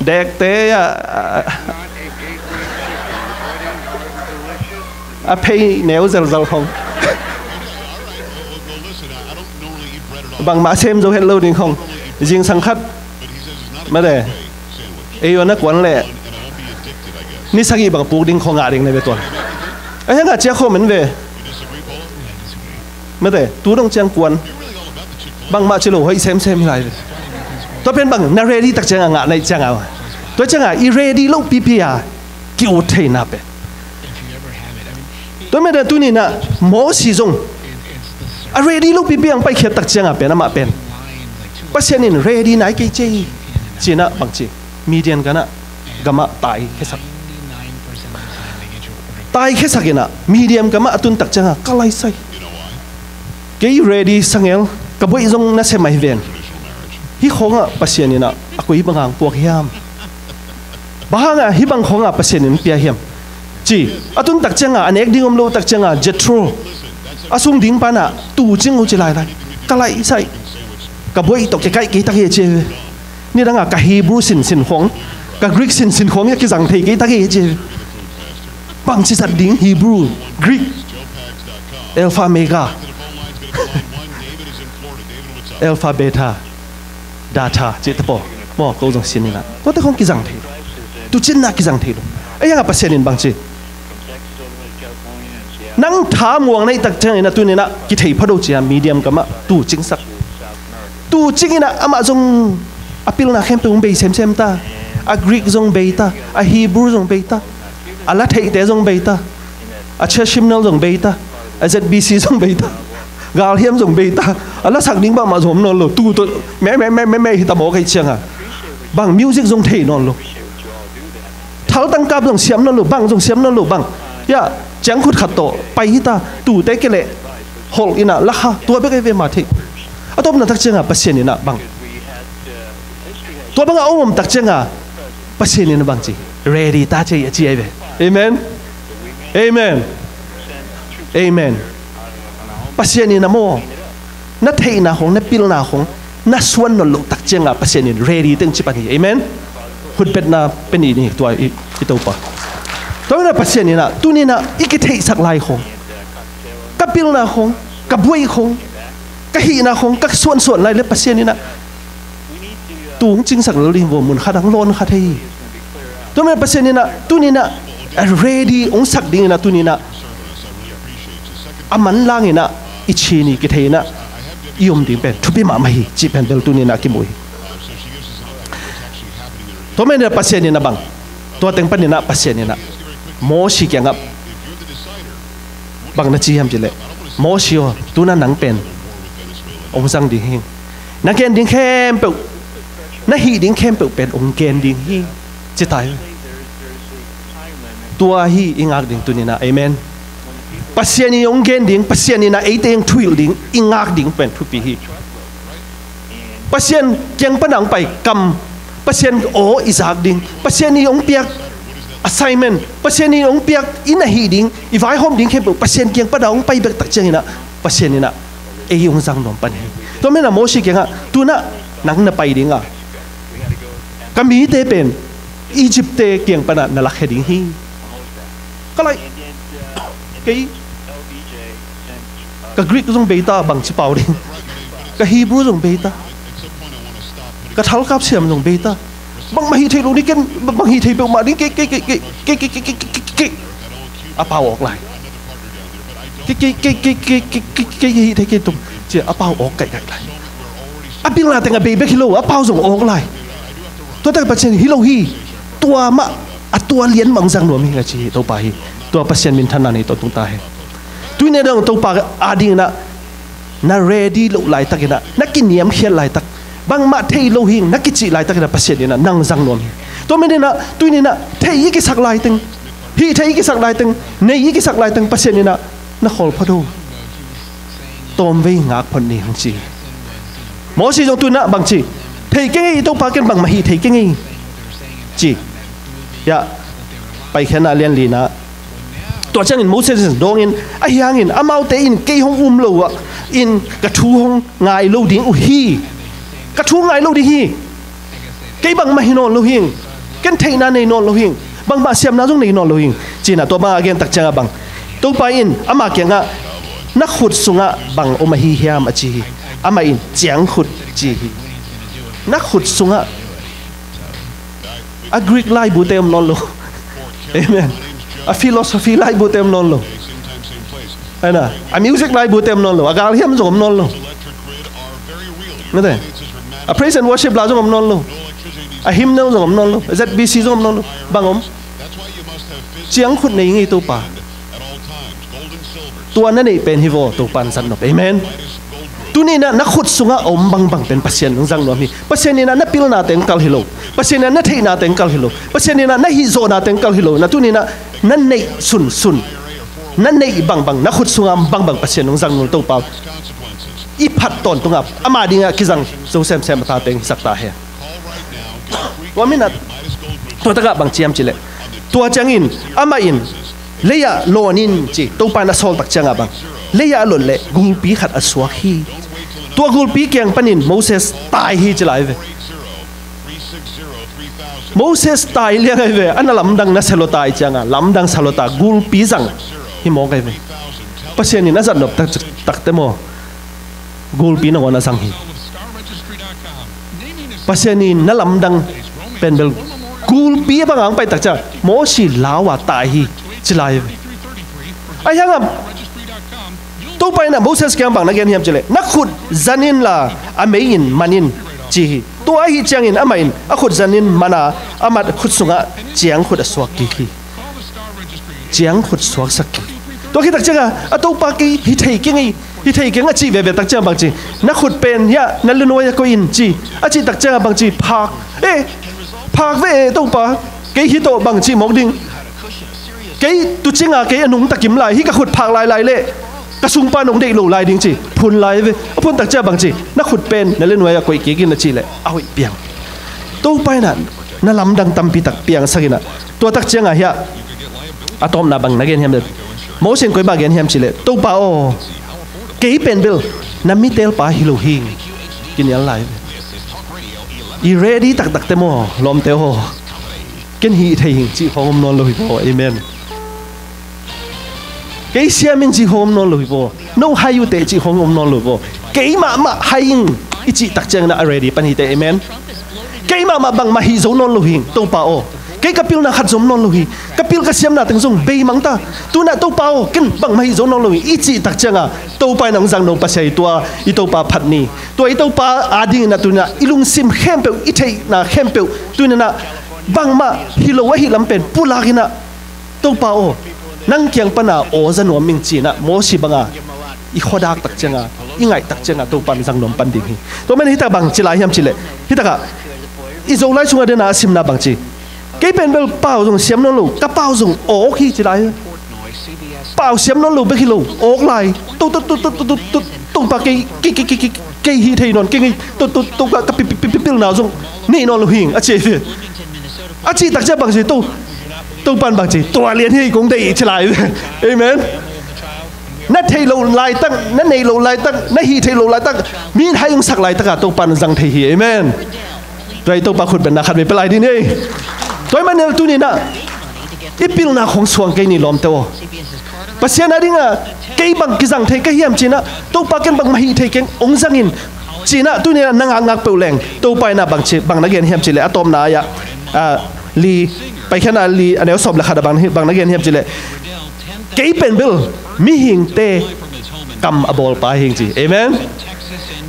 Dekte a, a phei neu zelzel khong. Bangmah sem zo het lo ding khong. Zingsang khat mate, ei ua na kuan leh ni sagih bang puk ding khong a ding na ve tuan. A hiang a cia khawm en ve. Mate, tu dong ciang kuan. Bangmah ci lo hoih semsem hi lai ve. Tua pen bang na ready tak cianga ngah na ih cianga. Tua cianga i ready lo pipi a ki-ut theina pen. Tua mate, tuninah Mosi zong a ready lo pipi ang paikhiat tak cianga pen amah pen Pasian in ready nai kei cia hi. Cinah bang ci, Midian ganah gamah tai khiasak. Tai khiasak inah Midian gamah a tun tak cianga ka laisai. Kei ready sangel, ka buaih zong na sem ahi ven. Hih khawngah Pasian inah a koi banga ang puak hiam? Bang hangah hih bang khawngah Pasian in pia hiam? Ci a tun tak cianga a nek ding om lo tak cianga Jethro a sung ding panah tu cing uh ci lailai. Ka laisai, ka buaih tawh kikaih kei tak hi a ci. Nidanga ka Hebrew sinsin khong, ka Greek sinsin khong ia kizang thei kei tak hi ci. Bangci zat ding Hebrew, Greek, Alpha, Mega, Alpha, Beta, Data cihte paw maw, ko zong sin inah tuate khong kizang thei lo. Tuucinna kizang thei lo. A hiangah Pasian in bangci, nang tha muang na ih tak ciangin a tuninah kithei phado cia Midian gamah tu cingsak. Tu cinginah amah zong a pilna khempeuh hong bei semsem ta. A Greek zong bei ta, a Hebrew zong bei ta, a la theihte zong bei ta, a Church Hymnal zong bei ta, a Z B C zong bei ta, galhiam zong bei ta. A lasak ding bangmah zong om nawn lo. Tu tawh me me me me me hi ta maw ka ih cianga bang music zong thei nawn lo. Thaltangkap zong siam nawn lo bang, zong siam nawn lo bang. Ia ciangkhut khat tawh pai hita, tute kei leh holh inah lakha tua bek ei ve mah thei. A tawpna tak cianga Pasian inah bang, tua banga om om tak cianga Pasian inah bangci, ready ta cia hi a ci ei ve. Amen. Amen. Amen. Pasian inah maw, na theihna khong, na pilna khong na suan nawn loh tak cianga Pasian in ready teng ci pan hi. Amen. Khutbetna pia ni ni tua i, i Topa. Tua inah Pasian inah tuninah i kitheihsak lai khong, ka pilna khong, ka buaih khong, ka hihna khong ka suansuan lai le Pasian inah tu hong cingsak lo ding vua, mun khat ang lawn khat hi. Tua mah Pasian inah tuninah a ready hong sak dinginah tuninah a manlanginah i chin i kithei inah i om ding pen thupi mahmah hi cih pen bel tuninah kimu hi. Tua mah inah Pasian inah bang, tua teng paninah Pasian inah Mosi kiangah bang na ci hiam cih leh, Mosi aw, tuna nang pen hong zang ding hi. Na gen ding khempeuh, na hih ding khempeuh pen hong gen ding hi, ci ta hi. Tua hi i ngak ding tuninah. Amen. Pasian in hong gen ding, Pasian inah eite hong thuhilh ding i ngak ding pen thupi hi. Pasian kiang pana hong pai kam, Pasian aw i zak ding, Pasian in hong piak assignment, Pasian in hong piak i na hih ding, i vaihawm ding khempeuh Pasian kiang pana hong pai bek tak cianginah Pasian inah ei hong zang nuam pan hi. Tua mah inah Mosi kiangah, tuna nang na pai dinga ka mite pen Egypt-te kiang pana na lakhia ding hi. Ka laih, kei ka Greek zong bei ta, bangci pau ding, ka Hebrew zong bei ta, ka thalkap siam zong bei ta. Bangmah hih theih lo ni ken, bang hih theih peuhmah ding kei, kei, kei, kei. A pau awk lai. Kei, kei, kei hih theih kei tung cia a pau awk kaihkaih lai. A pilna teng a bei bek hi lo, a pau zong awk lai. Tua tak Pasian hi lo hi. Tua mah a tua lian mah hong zang nuam hi nga ci hi Topa hi. Tua Pasian minthanna nei tawntung ta hi. Tuinah dong Topa adinginah na ready loh laitakinah, na kiniamkhiat laitak, bangmah thei lo hi na kicih laitakinah Pasian inah nang zang nuam hi. Tua mah inah tuninah thei i kisak laiteng, hih thei i kisak laiteng, nei i kisak laiteng Pasian inah na khawl phot o. Tawmvei ngak phot ni hong ci hi. Mosi zong tunah bangci, thei keng ei, i Topa ken bangmah hih thei keng ei, ci. Ia, Paikhiatna lian lina. Tua ciangin Moses in dawngin, ahi hangin amaute in kei hong um lo ah in ka thu hong ngai lo ding uh hi. Ka thu ngai lo ding hi. Kei bangmah hi nawn lo hi. Ken theihna nei nawn lo hing, bangmah siamna zong nei nawn lo hing, ci-in ah tua bangah a gen tak ciangah bang, Topa in ama kiangah, na khut sungah bang om ahi hiam, a ci hi. Amah in ciangkhut ci hi. Na khut sungah a Greek laibute om nawn lo. Amen. A philosophy laibute om nawn lo. Aina, a music laibute om nawn lo. A galhiam zong om nawn lo. Mate. A praise and worship la zong om nawn lo. A hymnal zong om nawn lo. A Z B C zong om nawn lo. Bang om? Ciangkhut nei ngei Topa. Tua na neih pen hi vaw, Topa in zat nop. Amen. Tuni-in ah na khut sungah a om bangbang pen Pasian in hong zang nuam hi. Pasian in ah na pilna teng kal hi lo. Pasian in ah na theihna teng kal hi lo. Pasian in ah na hihzawhna teng kal hi lo. Na tuni-in ah na neih sunsun, na neih bangbang, na khut sungah a om bangbang Pasian in hong zang nuam Topa. I phat tawntungah ama dingah kizang zo semsem a ta teng hisak ta hen. Tua minute, tua takah bang ci hiam cih leh, tua ciangin amah in lei-ah lawn in ci, Topa in a sawl tak ciangah bang, lei-ah a lawn leh gulpi khat a suak hi. Tua gulpi kiang panin Moses tai hi ci lai ve. Moses tai liang ahi ve, a na lamdang na sia lo tai ciangah, lamdang sia lo ta gulpi zang hi mawk ahi ve. Pasian in a zat nop tak, takte maw, gulpi nangawn a zang hi. Pasian in na lamdang pen bel gulpi a bang ang pai tak ciang Mosi lau a tai hi ci lai ve. Ahi hangah Topa in ah Moses kiang bang na gen hiam cih leh, na khut zan inla a mei in man in ci hi. Tua ahi ciangin amah in a khut zan in man a, amah khut sungah ciangkhut a suak kik hi. Ciangkhut suaksak kik. Tua khit tak ciangah a Topa kei hi thei keng ei, hi thei keng a cih veve tak ciang bang ci, na khut pen hiah na lenuai ah koih in ci. A cih tak ciangah bang ci, phak. Eh, phak ve e Topa, kei hi tawh bang ci mawk ding. Kei tuucinga kei a nungta kim lai, hih ka khut phak lailai leh ka sungpa nong deih lo lai ding ci, phun lai ve. A phun tak ciang bang ci, na khut pen na lenuai ah koih kik in a cih leh a hoih piang. Topa in ah na lamdang tampi tak piangsak in ah, tua tak ciangah hiah a tawpna bang na gen hiam leh, Mosi in koi bang gen hiam cih leh, Topa aw, kei pen bel na mitelpa hi lo hing, kinial lai ve. I ready taktakte maw, lawmte aw, ken hih thei hing cih khawng om nawn lo hi vaw. Amen. Kei siam in cih khawng om nawn lo hi vaw. No hai uh teh cih khawng om nawn lo hi vaw. Kei mahmah hai ing i cih tak ciangin ah a ready pan hi teh. Amen. Kei mahmah bangmah hih zo nawn lo hing, Topa aw. Kei ka pilna khat zong om nawn lo hi. Ka pil ka siamna teng zong beimang ta. Tu-in ah Topa aw, ken bangmah hih zo nawn lo hing i cih tak ciangah Topa in hong zang nuam Pasian hi. Tua i Topa phat ni. Tua i Topa adingin ah tu-in ah i lungsim khempeuh, i theihna khempeuh, tu-in ah bangmah hi lo ahih lam pen pulak in ah, Topa aw, nang kiang pana aw za nuam ing ci-in ah Mosi banga i khuadak tak cianga, i ngaih tak cianga Topa in zang nuam pan ding hi. Tua man hitak bang ci lai hiam cih leh, hitakah i Zolai sungah dena a simna bang ci, kei pen bel pau zong siam nawn lo, ka pau zong awk hi ci lai hi. Pau siam nawn lo bek hi lo, awk lai. To, to, to, Topa kei, kei, kei, kei, kei, kei hih thei nawn keng ei. To, to, Topa ka pi, pi, pi, pi, pilna zong nei nawn lo hing a ci hi. A cih tak ciang bang ci, to, Topa in bang ci, tua lian hi kong deih ci lai. Amen. Na theih loh laitak, na neih loh laitak, na hih theih loh laitak, mi in hai hong sak laitakah Topa in zang thei hi. Amen. Tua i Topa khut bengna khat vei pia lai ding hi. Tua ahih manin tuni-in ah i pilna khawng suang kei ni lawmte aw. Pasian adingah kei bang kizang thei ka hiam ci-in ah, Topa ken bangmah hih thei keng hong zang in ci-in ah, tuni-in ah na ngakngak peuh leng Topa in ah bang ci, bang na gen hiam cih leh, a tawpna ah, ah, li, Paikhiatna li, a neu sawm le khat ah bang, bang na gen hiam cih leh, kei pen bel mihingte kam a bawlpa hing ci. Amen.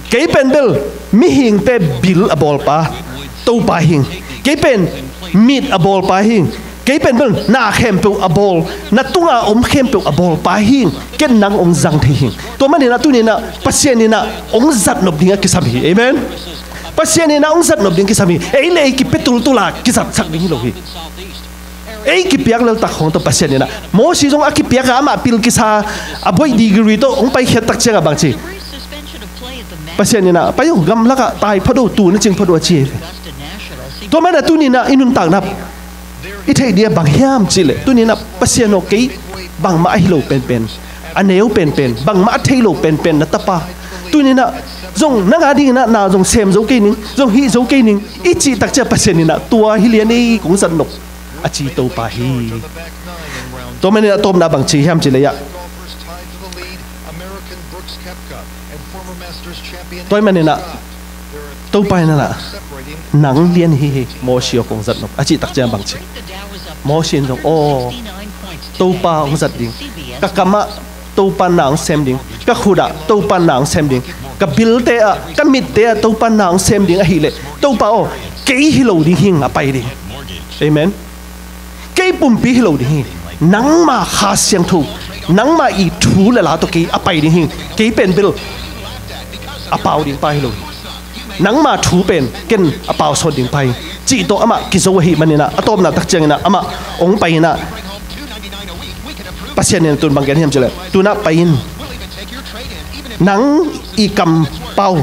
Kei pen bel mihingte bil a bawlpa Topa hing. Kei pen mit a bawlpa hing. Kei pen bel na khempeuh a bawl, na tunga om khempeuh a bawlpa hing. Ken nang hong zang thei hing. Tua manin ah tuni-in ah Pasian in ah hong zat nop ding a kisam hi. Amen. Pasian in ah hong zat nop ding kisam hi. Ei le ei kipia tultul a kizatsak ding hi lo hi. Ei kipiak leltak khawng tawh Pasian in ah, Mosi zong a kipiak a, amah pil kisa a, boih degree tawh hong paikhiat tak ciangah bang ci, Pasian in ah, pai uh, gamlakah tai phot uh, tu na cing phot uh a ci hi ve. Tua manin ah tuni-in ah i nuntakna i theih ding ah bang hiam cih leh, tuni-in ah Pasian aw, kei bangmah ahi lo penpen, a neu penpen, bangmah a thei lo penpen na tapa, tuni-in ah Zong nang a dingin ah na zong sem zo kei ning, zong hih zo kei ning, i cih tak ciang Pasian in ah tua hi lian ei kong zat nop a ci Topa hi. Tua manin a tawpna bang ci hiam cih leh ah, tua manin ah Topa in ah nang lian hi hi, Mawsi aw kong zat nop a cih tak ciang bang ci? Mawsi in zong aw, Topa hong zat ding, ka kamah Topa na hong sem ding, ka khutah Topa na hong sem ding, ka bilte ah, ka mitte ah Topa na hong sem ding ahih leh, Topa aw, kei hi lo ding hing a pai ding. Amen. Kei pumpi hi lo ding hi. Nangma Kha Siangtho, nangma i thu le la tawh kei a pai ding hing. Kei pen bel a pau ding pa hi lo hi. Nangma thu pen ken a pau sawn ding pa hi, cih tawh amah kizo ahih manin ah, a tawpna tak ciangin ah amah hong pai in ah, Pasian in tun bang gen hiam cih leh, tu-in ah pai in, nang i kampau,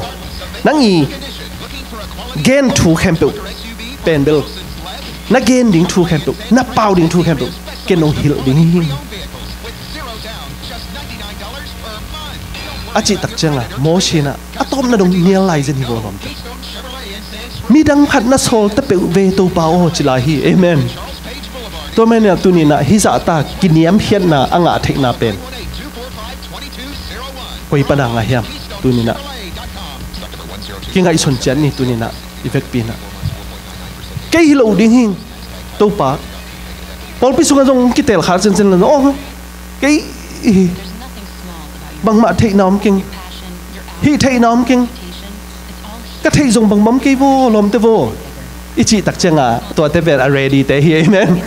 nang i gen thu khempeuh pen bel, na gen ding thu khempeuh, na pau ding thu khempeuh ken hong hilh ding hi. A cih tak ciangin ah Mawsi in ah a tawpna dong nial lai zen hi vaw lawmte. Midang khat na sawl ta peuh ve Topa aw ci lai hi. Amen. Tua manin ah tuni-in ah hih zahta kiniamkhiatna a ngah theihna pen koi pana ngah hiam? Tuni-in ah kingaihsun ciat ni, tuni-in ah i vekpi-in ah. Kei hi lo ding hing Topa. Pawlpi sungah zong kitel khak ciancian lo zong, aw, kei bangmah theihna om keng, hih theihna om keng, ka theih zong bangmah om kei vaw lawmte vaw, i cih tak ciangin ah tuate pen a ready te hi. Amen.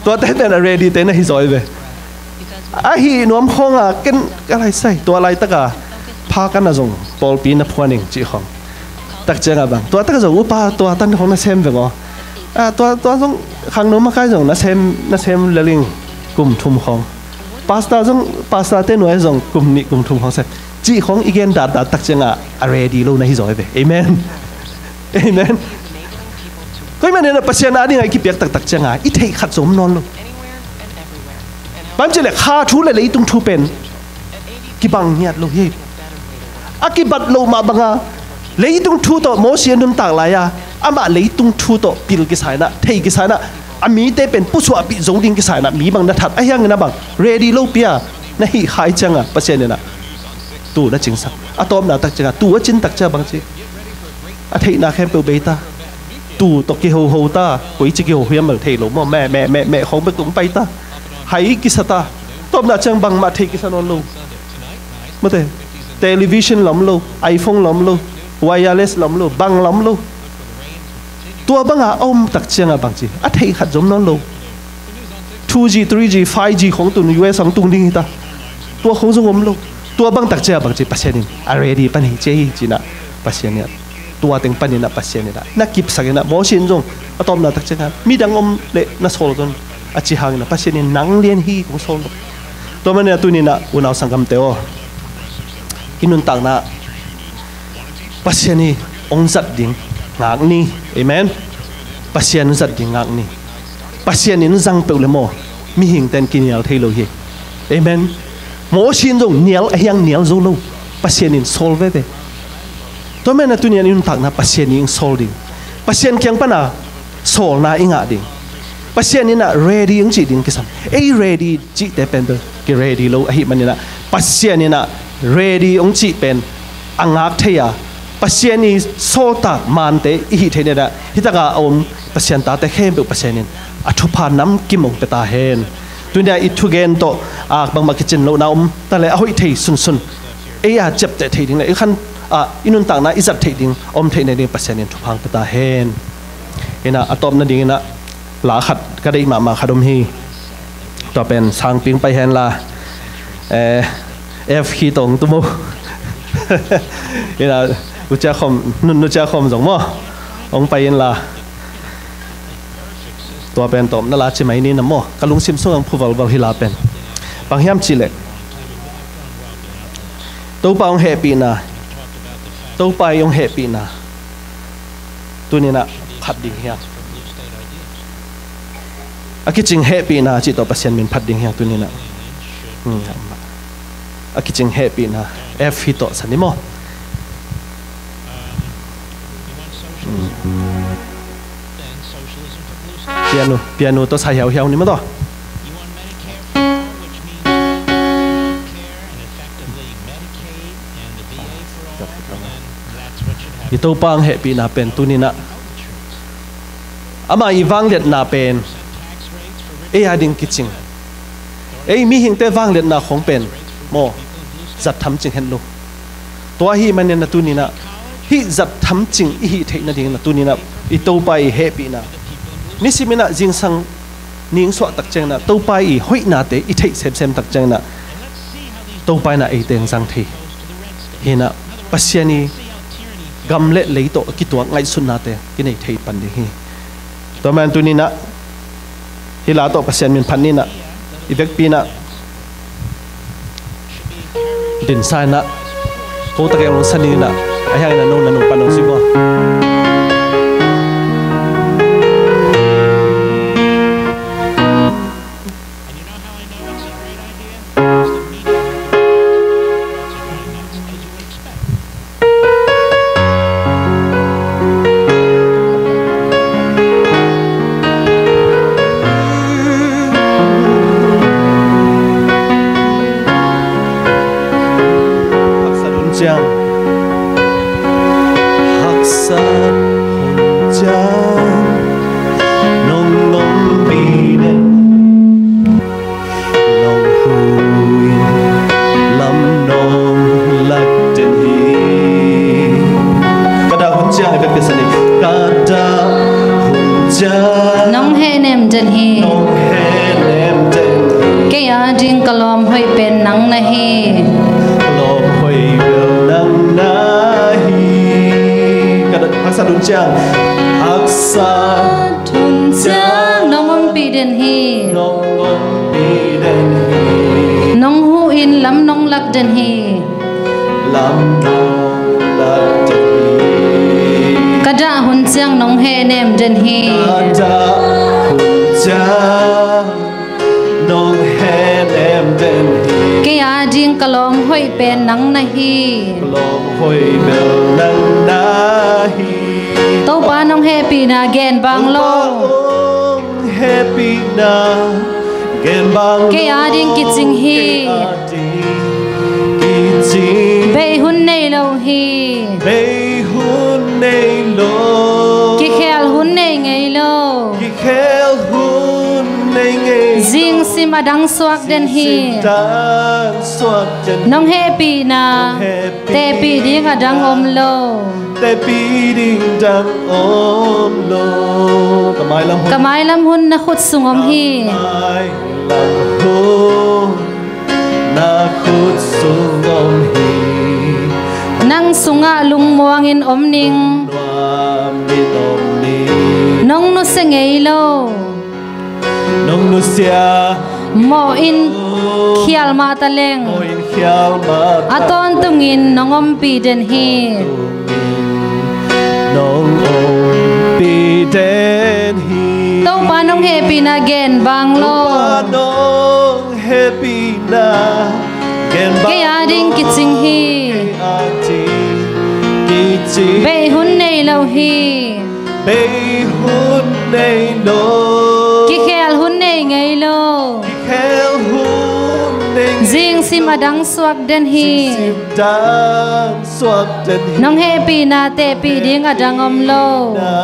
Tuate pen a ready te na hi zaw hi ve. Ahi nuam khawngin ken ka lai sai, tua laitaka pha ka na zong pawlpi na phuan ing cih khawng. Tak ciangin bang, tua taka zong upa tua tan khawng na sem veng aw. Ah, tua, tua zong khangno makai zong na sem, na sem lel ing kum thum khawng. Pastor zong, pastor te nuai zong kum nih kum thum khawng sem, cih khawng i gen datdat tak ciangin a ready lo na hi zaw hi ve. Amen. Amen. Tua ahih manin ah Pasian a dingin i kipiak taktak ciangin i theih khat zong om nawn lo. Bang hiam cih leh kha thu le leitung thu pen kibang ngiat lo hi. A kibat loh mah bangin leitung thu tawh Mawsi a nuntak lai-a, amah leitung thu tawh pil kisa in ah, thei kisa in ah, a mite pen pusuahpih zo ding kisa in ah, mi bang na that ahih hangin ah bang ready lopi-a na hih khak ciangin Pasian in ah tuu na cingsak. A tawpna tak ciangin tuu a cin tak ciangin bang ci? A theihna khempeuh bei ta. Tuu tawh kihoho ta. Koici kiho hiam bel thei lo maw. Meh, meh, meh, meh khawng bek tung pai ta. Hai kisa ta. Tawpna ciang bangmah thei kisa nawn lo. Mate. Television lam lo, iPhone lam lo, wireless lam lo, bang lam lo. Tua banga a om tak ciangin bang ci? A theih khat zong om nawn lo. Two G, three G, five G khawng tun U S a hong tung ding hi ta. Tua khawng zong om lo. Tua bang tak ciang bang ci? Pasian in a ready pan hi ci hi ci-in ah Pasian in ah tua teng panin ah Pasian in ah na kipsak in ah, Mawsi in zong a tawpna tak ciangin midang om leh na sawl zaw in a ci hangin ah Pasian in nang lian hi kong sawl lo. Tua manin ah tuni-in ah unau sanggamte aw, i nuntakna Pasian in hong zat ding ngak ni. Amen. Pasian hong zat ding ngak ni. Pasian in zang peuh leh maw, mihingte'n kinial thei lo hi. Amen. Mawsi in zong nial ahih hang nial zo lo. Pasian in sawl veve. Tua manin ah tuni-in ah i nuntakna Pasian in hong sawl ding. Pasian kiang pana sawlna i ngah ding. Pasian in ah ready hong cih ding kisam. Ei ready cihte pen bel ki ready lo ahih manin ah, Pasian in ah ready hong cih pen a ngak thei a, Pasian i sawltak mante i hih theih nadingin ah, hih takah a om Pasian tate khempeuh Pasian in a thupha namkim hong pia ta hen. Tuni-in ah i thugen tawh, ah, bangmah kicin lohna om ta leh a hoih thei sunsun, ei a ciapteh theih ding leh i khan, ah, i nuntakna i zat theih ding om theih nading Pasian in thupha hong pia ta hen. Ina, a tawp nadingin ah la khat ka deih mahmah khat om hi. Tua pen sangpi hong pai hen la, eh, F hi tawh hong tum o. Ina, U Cia Khawm, Nu, Nu Cia Khawm zong maw, hong pai in la. Tua pen tawpna la ci mai ni na maw, ka lungsim sungah hong phuvalval hi la pen. Bang hiam cih leh Topa hong hehpihna, Topa i hong hehpihna tuni-in ah phat ding hi hang. A kicing hehpihna cih tawh Pasian min phat ding hi hang tuni-in ah. Hmm, a kicing hehpihna, F hi tawh sa ni maw. Piano, piano tawh sa hiauhiau ni maw taw. I Topa hong hehpihna pen tuninah ama i vangliatna pen ei a ding kicing, ei mihingte vangliatna khong pen maw, zat thamcing hen lo. Tua ahih manin a tuninah hih zat thamcing i hih theih nadingin a tuninah i Topa i hehpihna nisiminah zingsang ning suahtak cianginah Topa i hoihnate i theih semsem tak cianginah Topa inah ei teng zang thei hinah Pasian i gam le lei tawh a kituak ngaihsutnate kinei thei pan ding hi. Tua man tuninah hih la tawh Pasian min phat ninah i vekpi inah dinsa inah ko tak eng lungsa ninah a hiang inah no na nung pan nung si maw. Haksat hun ciang, haksat hun ciang nong ompih den, nong hu in lam nong lak den hi. Ka dah hun ciang i vekpi sa ni. Ka dah hun ciang nong hehnem den hi. Nong hehnem den hi. Kei a ding ka lawm hoih pen nang na hi. Ka lawm hoih bel nang na hi. Ka dah haksat hun ciang, haksat hun ciang nong ompih den hi. Nong ompih den hi. Nong hu in lam nong lak den hi. Lam nong lak den hi. Ka dah hun ciang nong hehnem den hi. Ka dah hun ciang nong hehnem den hi. Kei a ding ka lawm hoih pen nang na hi. Ka lawm hoih bel nang na hi. Topa nong hehpihna gen bang lo. Topa nong hehpihna gen bang lo. Kei a ding kicing hi. Kei a ding kicing. Bei hun nei lo hi. Bei hun nei lo. Kikhel hun nei ngei lo. Kikhel hun nei ngei lo. Zingsim a dang suak den hi. Zingsim dang suak den. Nong hehpihna, nong hehpihna tehpih ding a dang om lo. Tehpih ding dang om lo. Ka mailam hun, ka mailam hun na khut sung om hi. Ka mailam hun na khut sung om hi. Nang sungah lungmuangin om ning. Lungmuangin om ning. Nong nusia ngei lo. Nong nusia. Mawh in khial mah ta leng. Mawh in khial mah ta leng. A tawntungin nong ompih den hi. Nong ompih den hi. Topa nong hehpihna gen bang lo. Topa nong hehpihna gen bang lo. Kei a ding kicing hi. Kei a ding kicing. Bei hun nei lo hi. Bei hun nei lo. Kikhel hun nei ngei lo. Kikhel hun nei ngei lo. Zingsim a dang suak den hi. Zingsim dang suak den hi. Nong hehpihna tehpih ding a dang om lo. Hehpihna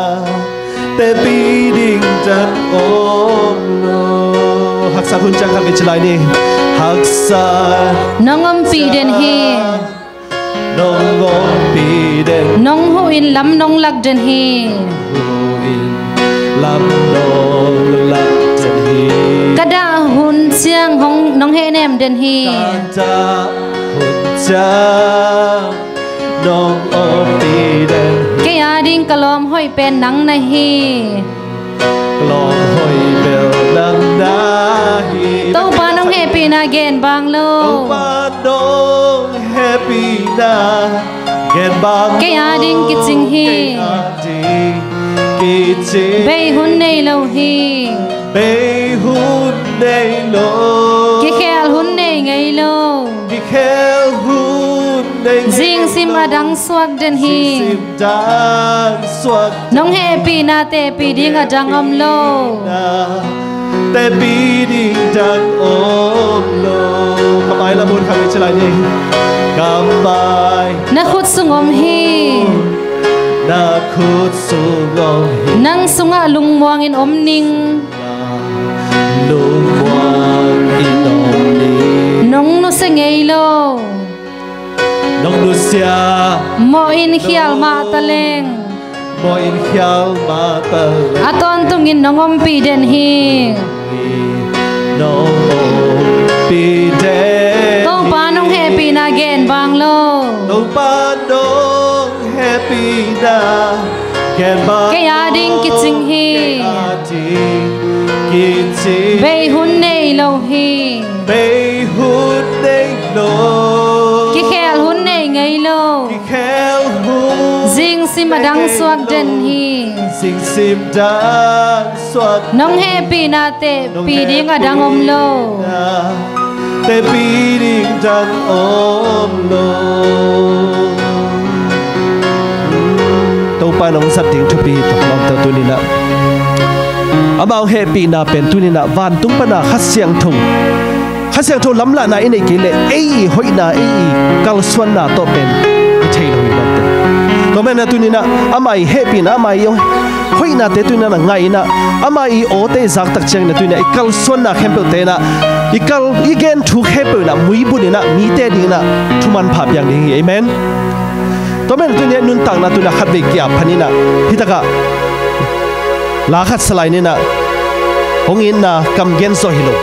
tehpih ding dang om lo. Haksat hun ciang khat vei ci lai ni. Haksat. Nong ompih den hi. Nong ompih den. Nong huh in lam nong lak den hi. Huh in lam nong lak den hi. Ka dah hun ciang hong nong hehnem den hi. Ka dah hun ciang nong ompih den hi. Kei a ding ka lawm hoih pen nang na hi. Ka lawm hoih bel nang na hi. Topa nong hehpihna gen bang lo. Topa nong hehpihna gen bang lo. Kei a ding kicing hi. Kei a ding kicing. Bei hun nei lo hi. Bei hun nei lo. Kikhel hun nei ngei lo. Kikhel hun nei Zingsim a dang suak den hi. Zingsim dang suak. Nong hehpihna tepih ding a dang om lo. Tepih ding dang om lo. Ka mai la mun kha ci lai ni. Ka mai. Na khut sung om hi. Na khut sung om hi. Nang sungah lungmuangin om ning. Lungmuangin om ning. Nong nusia ngei lo. Nong nusia. Mawh in khial mah taleng. Mawh in khial mah taleng. A tawntungin nong ompih den hi. Nong ompih den. Topa nong hehpihna gen bang lo. Topa nong hehpihna gen bang lo. Kei a ding kicing hi. Kei a ding kicing. Bei hun nei lo hi. Bei hun nei lo. Kikhel hun nei ngei lo. Kikhel hun. Zingsim a dang suak den hi. Zingsim dang suak. Nong hehpihna tepih ding a dang om lo. Tepih ding dang om lo. Topa nong zat ding thupi hi tawh lawmta tuninah. Amau hehpihna pen tuninah vantung pana Kha Siangtho, Kha Siangtho lamlahna i neih kei leh ei i hoihna, ei i kalsuanna tawh pen i thei lo hi lawmte. Tua manin tuninah amah i hehpihna, amah i hoihnate tuninah ngaihna, amah i awte i zaktak ciangin tuninah i kalsuanna khempeuhte inah i kal i gen thu khempeuh inah muibuninah mite dinginah thumanpha piang ding hi. Amen. Tua manin tuninah nuntakna tuninah khatvei kia phaninah hitakah la khat salai ninah hong itna kam gen zaw hi lo.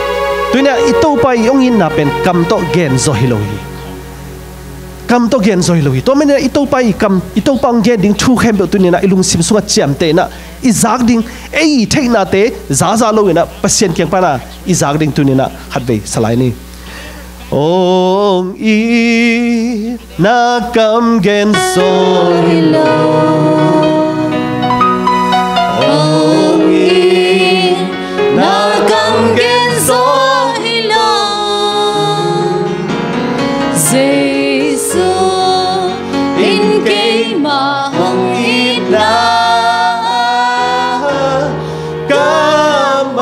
Tuninah i Topa i hong itna pen kam tawh gen zaw hi lo hi. Kam tawh gen zaw hi lo hi. Tua maninah i Topa i kam, i Topa hong gen ding thu khempeuh tuninah i lungsim sungah ciamteh inah i zak ding, ei i theihnate zaza lo inah Pasian kiang pana i zak ding tuninah khatvei salai ni. Hong itna kam gen zaw hi lo. Hong itna kam gen zaw hi lo. Jesu in keimah hong itna kam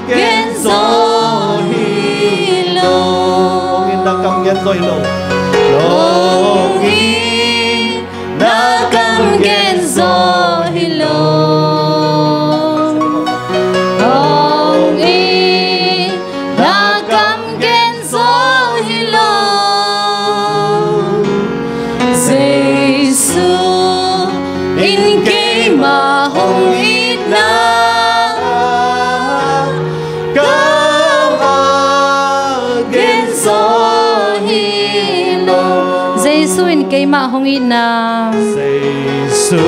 gen zaw hi lo. Hong itna kam gen zaw hi lo. Hong itna kam gen zaw hi lo. Hong itna kam gen zaw hi lo. Jesu in keimah hong itna kam gen zaw hi lo. Jesu in keimah hong itna. Jesu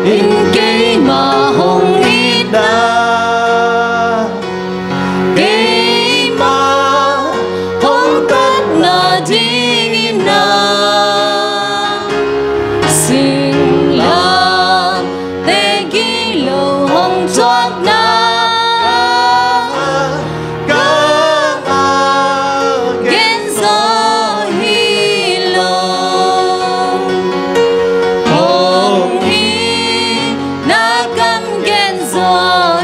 in keimah hong itna. Keimah hong tatna dingin ah singlamteh gilo hong thuakna kam gen zaw hi lo. Hong itna kam gen zaw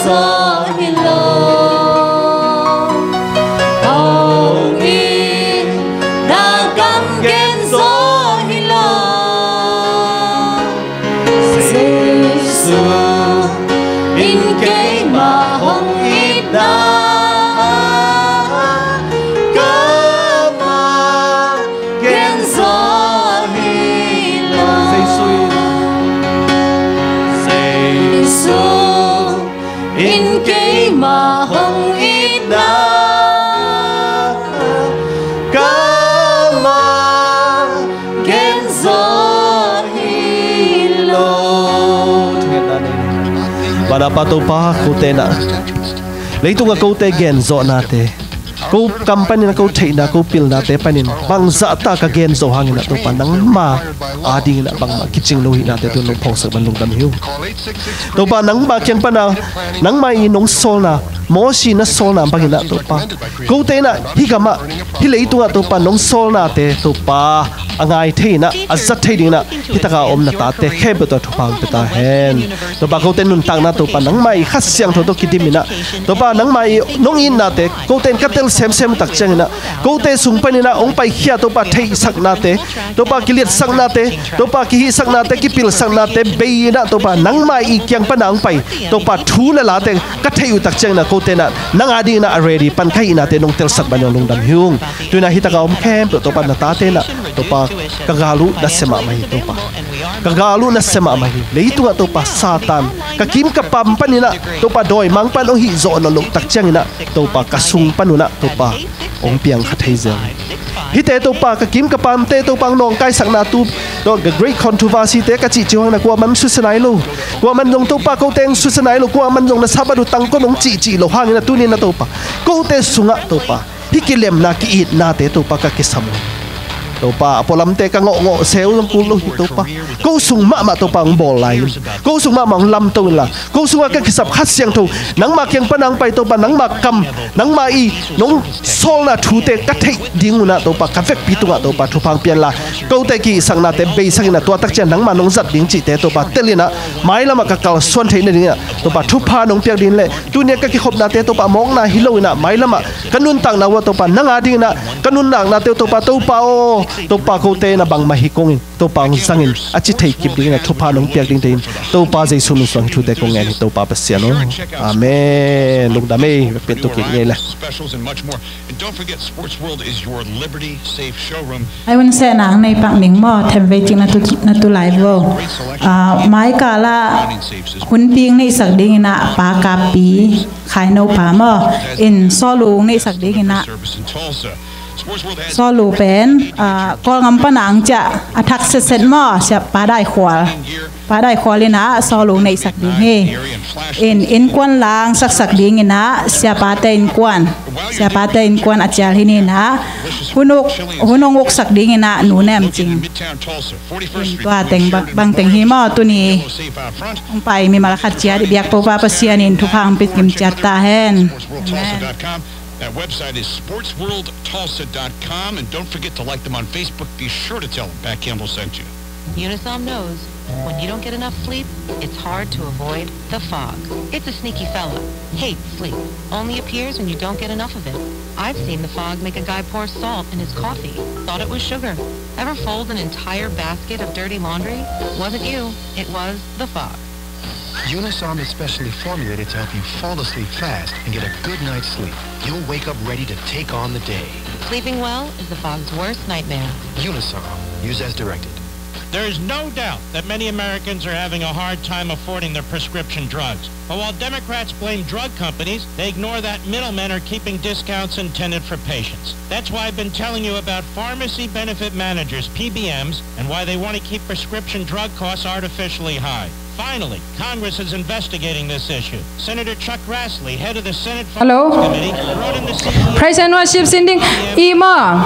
Zo hi lo. Hong itna gam gen zo hi lo. Jesu in keimah hong itna kamah gen zo hi lo. Jesu in, Jesu in keimah hong itna kamah gen zo hi lo. Thungetna nei ni. Vanah Pa Topa, kote na leitungah kote gen zawhnate, ko kam panin a ko theihna, ko pilnate panin bangzahta ka gen zo hangin ah Topa, nangma adingin ah bangmah kicing lo hihnate tun nong phawksak ban lungdam hi ung. Topa, nangma kiang pana nangma i nong sawlna, Mosi na sawlna bangin ah Topa, kote in ah hih gamah, hih leitungah Topa, nong sawlnate Topa a ngai thei in ah, a zat thei dingin ah hih taka om na tate khempeuh tawh thupha hong pia ta hen. Topa, kote nuntakna Topa, nangma i Kha Siangtho tawh kidim in ah Topa, nangma i nong itnate kote in ka tel semsem tak ciangin ah, kote sung panin ah hong paikhia Topa, theihsaknate Topa, kiliatsaknate Topa, kihihsaknate, kipilsaknate bei in ah Topa, nangma i kiang pana hong pai Topa, thu le late ka theih uh tak ciangin ah kote in ah nang adingin ah a ready pan ka hihnate nong telsak ban hong lungdam hi ung. Tu in ah hih taka om khempeuh Topa, na tate in ah Topa, ka gal uh nasia mahmah hi Topa. Ka gal uh nasia mahmah hi. Leitungah Topa, Satan ka kim ka pam panin ah Topa, dawimangpa in hong hih zawh nawn loh tak ciangin ah Topa, ka sung pan un ah Topa, hong piang kha thei zel hi. Hihte Topa, ka kim ka pamte Topa, hong nawngkaisakna tu, the great controversy te ka cihcih hangin ah kuaman susia nai lo. Kuaman zong Topa, kote hong susia nai lo. Kuaman zong na Sabbath uh tangkon hong cihcih lo hangin ah tuni in ah Topa, kote sungah Topa, hih kilemna, ki-itnate Topa, ka kisam uh. Topa, a pualamte ka ngawhngawh se uh zong kul lo hi Topa. Ko sung mahmah Topa, hong bawl lai in. Ko sung mahmah hong lamto inla, ko sungah ka kisap Kha Siangtho, nangma kiang pana hong pai Topa, nangma kam, nangma i nong sawlna thute ka theih ding un ah Topa, ka vekpi tungah Topa, thupha hong pia inla, kote kihihsaknate beisak in ah, tua tak ciang nangma nong zat ding cihte Topa, tel in ah, mailamah ka kalsuan theih nadingin ah Topa, thupha nong piak ding le, tuni a ka kikhopnate Topa, mawkna hi lo in ah, mailamah ka nuntakna uh ah Topa, nang adingin ah ka nuntaknate uh Topa, Topa aw, Topa, kote in ah bangmah hi kong in, Topa hong zang in, a ci thei kip dingin ah thupha nong piak dingte in, Topa Jesu min suang hih thute kong ngen hi Topa Pasian aw. Amen. Lungdam ei, vekpi in tu kik ngei le. And don't forget, Sports World is your Liberty Safe showroom. Ai un seh nang nei pak ning maw, them vei cik na tu, na tu lai vo. Ah, mai kala hun ping neihsak dingin ah Pa Kap Pi, Khai No pa maw, in Sawlu neihsak dingin ah. Sawlu pen, ah, Kawlgam pana ang ciah a thak setset maw, Sia Pa Dai Khual. Pa Dai Khual in ah Sawlu neihsak ding hi. In, innkuan lang saksak dingin ah Siapate innkuan, Siapate innkuan a cial hi in ah, hun uk, hun hong uksak dingin ah Nu Nem Cing. In tua teng bang, bang teng hi maw, tuni hong pai mimal khat ciat i biak Topa Pasian in thupha hong pia kim ciat ta hen. Amen. That website is sports world tulsa dot com, and don't forget to like them on Facebook. Be sure to tell them Pat Campbell sent you. Unisom knows when you don't get enough sleep, it's hard to avoid the fog. It's a sneaky fella. Hates sleep. Only appears when you don't get enough of it. I've seen the fog make a guy pour salt in his coffee. Thought it was sugar. Ever fold an entire basket of dirty laundry? Wasn't you. It was the fog. Unisom is specially formulated to help you fall asleep fast and get a good night's sleep. You'll wake up ready to take on the day. Sleeping well is the fog's worst nightmare. Unisom. Use as directed. There is no doubt that many Americans are having a hard time affording their prescription drugs. But while Democrats blame drug companies, they ignore that middlemen are keeping discounts intended for patients. That's why I've been telling you about pharmacy benefit managers, P B Ms, and why they want to keep prescription drug costs artificially high. Finally, Congress is investigating this issue. Senator Chuck Grassley, head of the Senate Hello. Finance Committee, wrote in the C E O Praise and worship sending. Imo.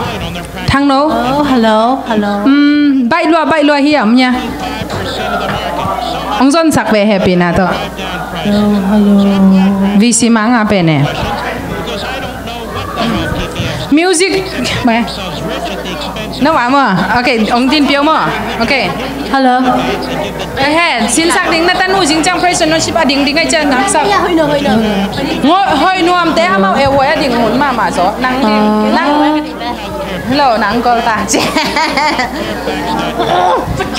Thang no. Oh, hello, hello. Hmm, baih lua, baih lua hiam nia. Hong zon sak ve happy na to. Hello, hello. V C manga pe ne. Music. Mai. No, amo. Okay, ong din piau mo. Okay. Hello. Ahe, sinsak ding na tanu zing ciang praise and worship a ding ding ai ciang nak sak. Ya, hoi no, hoi no. Ngo, hoi nuam te amau e woi a ding mun mama so. Nang ding, nang. Hello, nang kol ta.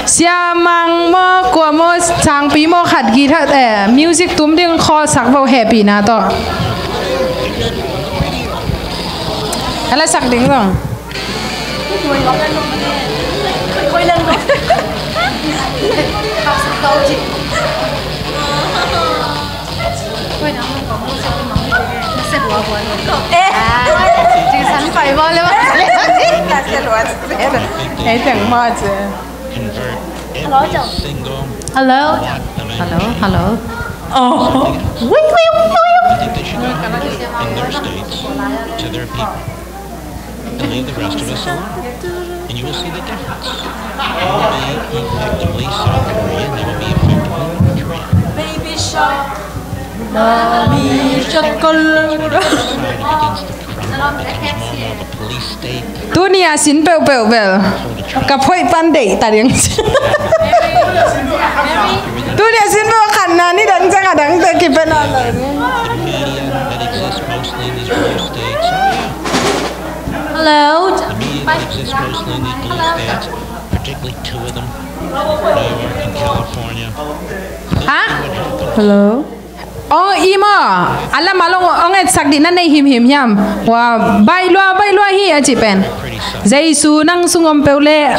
Siamang mo, kua mo, sangpi mo, khat guitar, eh, music tum ding khawl sak vo, happy na to. Ala sak ding zong. Eh, ci san pai bo le ba. Ei teng ma ci. Hello. Hello, hello. Oh. Wait, wait, wait, wait. In their states to their people. And leave the rest of us alone. And you will see the difference. You will be effectively South Korea, and they will be effectively North Korea. Baby shark. Mommy shark. Side against the Trump, it becomes more and more of a police state. Tuni a sin peuhpeuh bel ka phoih pan deih ta ding. Tuni a sin peuh khatna ni dang ciang a dangte kipen a lo ding. The media that exists mostly in these blue states. Oh, yeah. Hello. The media that exists mostly in these blue states, particularly two of them, New York and California. Ha? Hello. Ong i maw, a lam a long ong etsak dih na nei himhim hiam? Wa, baih lua, baih lua hi a cih pen. Jesu nang sung om peuh le.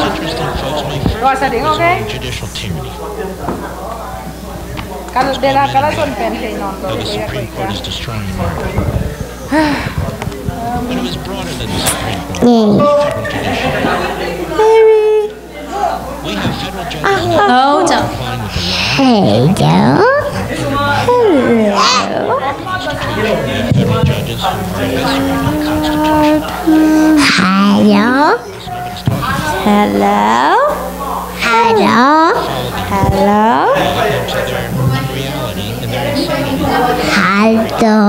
Wa sa ding, okay? Kal dela kala son pen thei non lo. Though the Supreme Court is destroying America. But it was broader than the Supreme Court. Federal judiciary. We have federal judges now complying with the law. Hello. Hello. We have federal judges who are eviscerating the Constitution. Hello. Hello. Hello. Hello. Hello.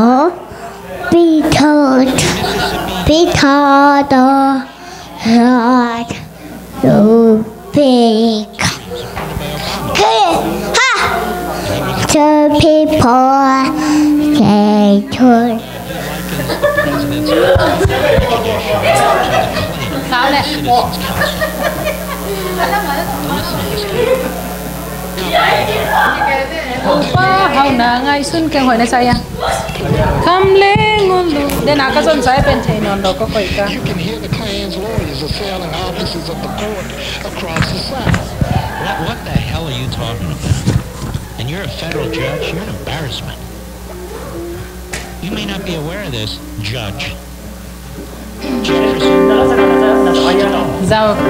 Be told. Be told. Lord, you big. Ha! The people say to Upa hau na ngai sun keng hoi na sa ya. Kam le ngol lu. De na ka zon sa ya pen thei non lo ko koi ka. You can hear the Klan's lawyers assailing offices of the court across the South. What, what the hell are you talking about? And you're a federal judge? You're an embarrassment. You may not be aware of this, Judge. Jefferson Stone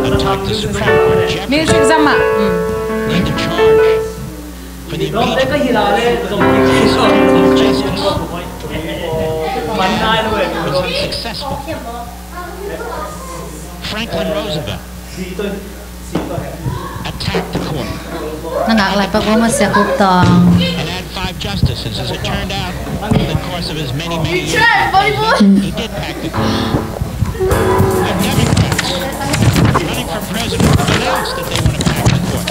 attacked the Supreme Court. Jefferson led the charge for the impeachment. Justice was unsuccessful. Franklin Roosevelt attacked the court. Na ngak lai pa ko ma sia kuk tong. And had five justices. As it turned out, over the course of his many, many years, he did pack the court. But Democrats running for president announced that they want to pack the court.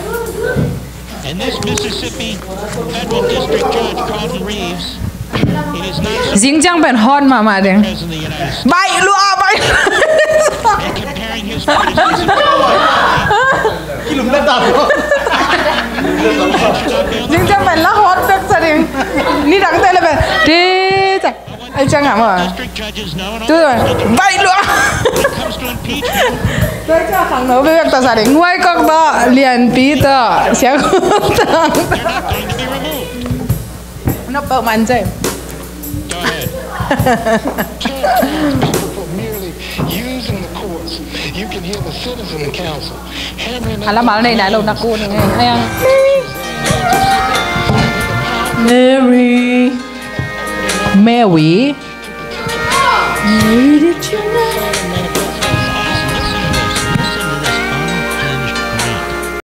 And this Mississippi federal district judge, Carlton Reeves, it is not a surprise. Zing ciang pen hot mahmah ding. President of the United States. Baih lua, baih lua. And comparing his predecessor to Zing ciang pen la hot bek sa ding. Ni dang te le pen. Ti ciang. Ai ciang ngam a. Tu baih lua. Tua ciang khangno bek ta sa ding. Nguai kok ta, lianpi ta, siang ta. Nop pau man cai. Merely using the courts, you can hear the citizen council hammering. Ala mal nei na lo na ku ni ngai. Ai ang. Mary. Mary. Mary, did you know?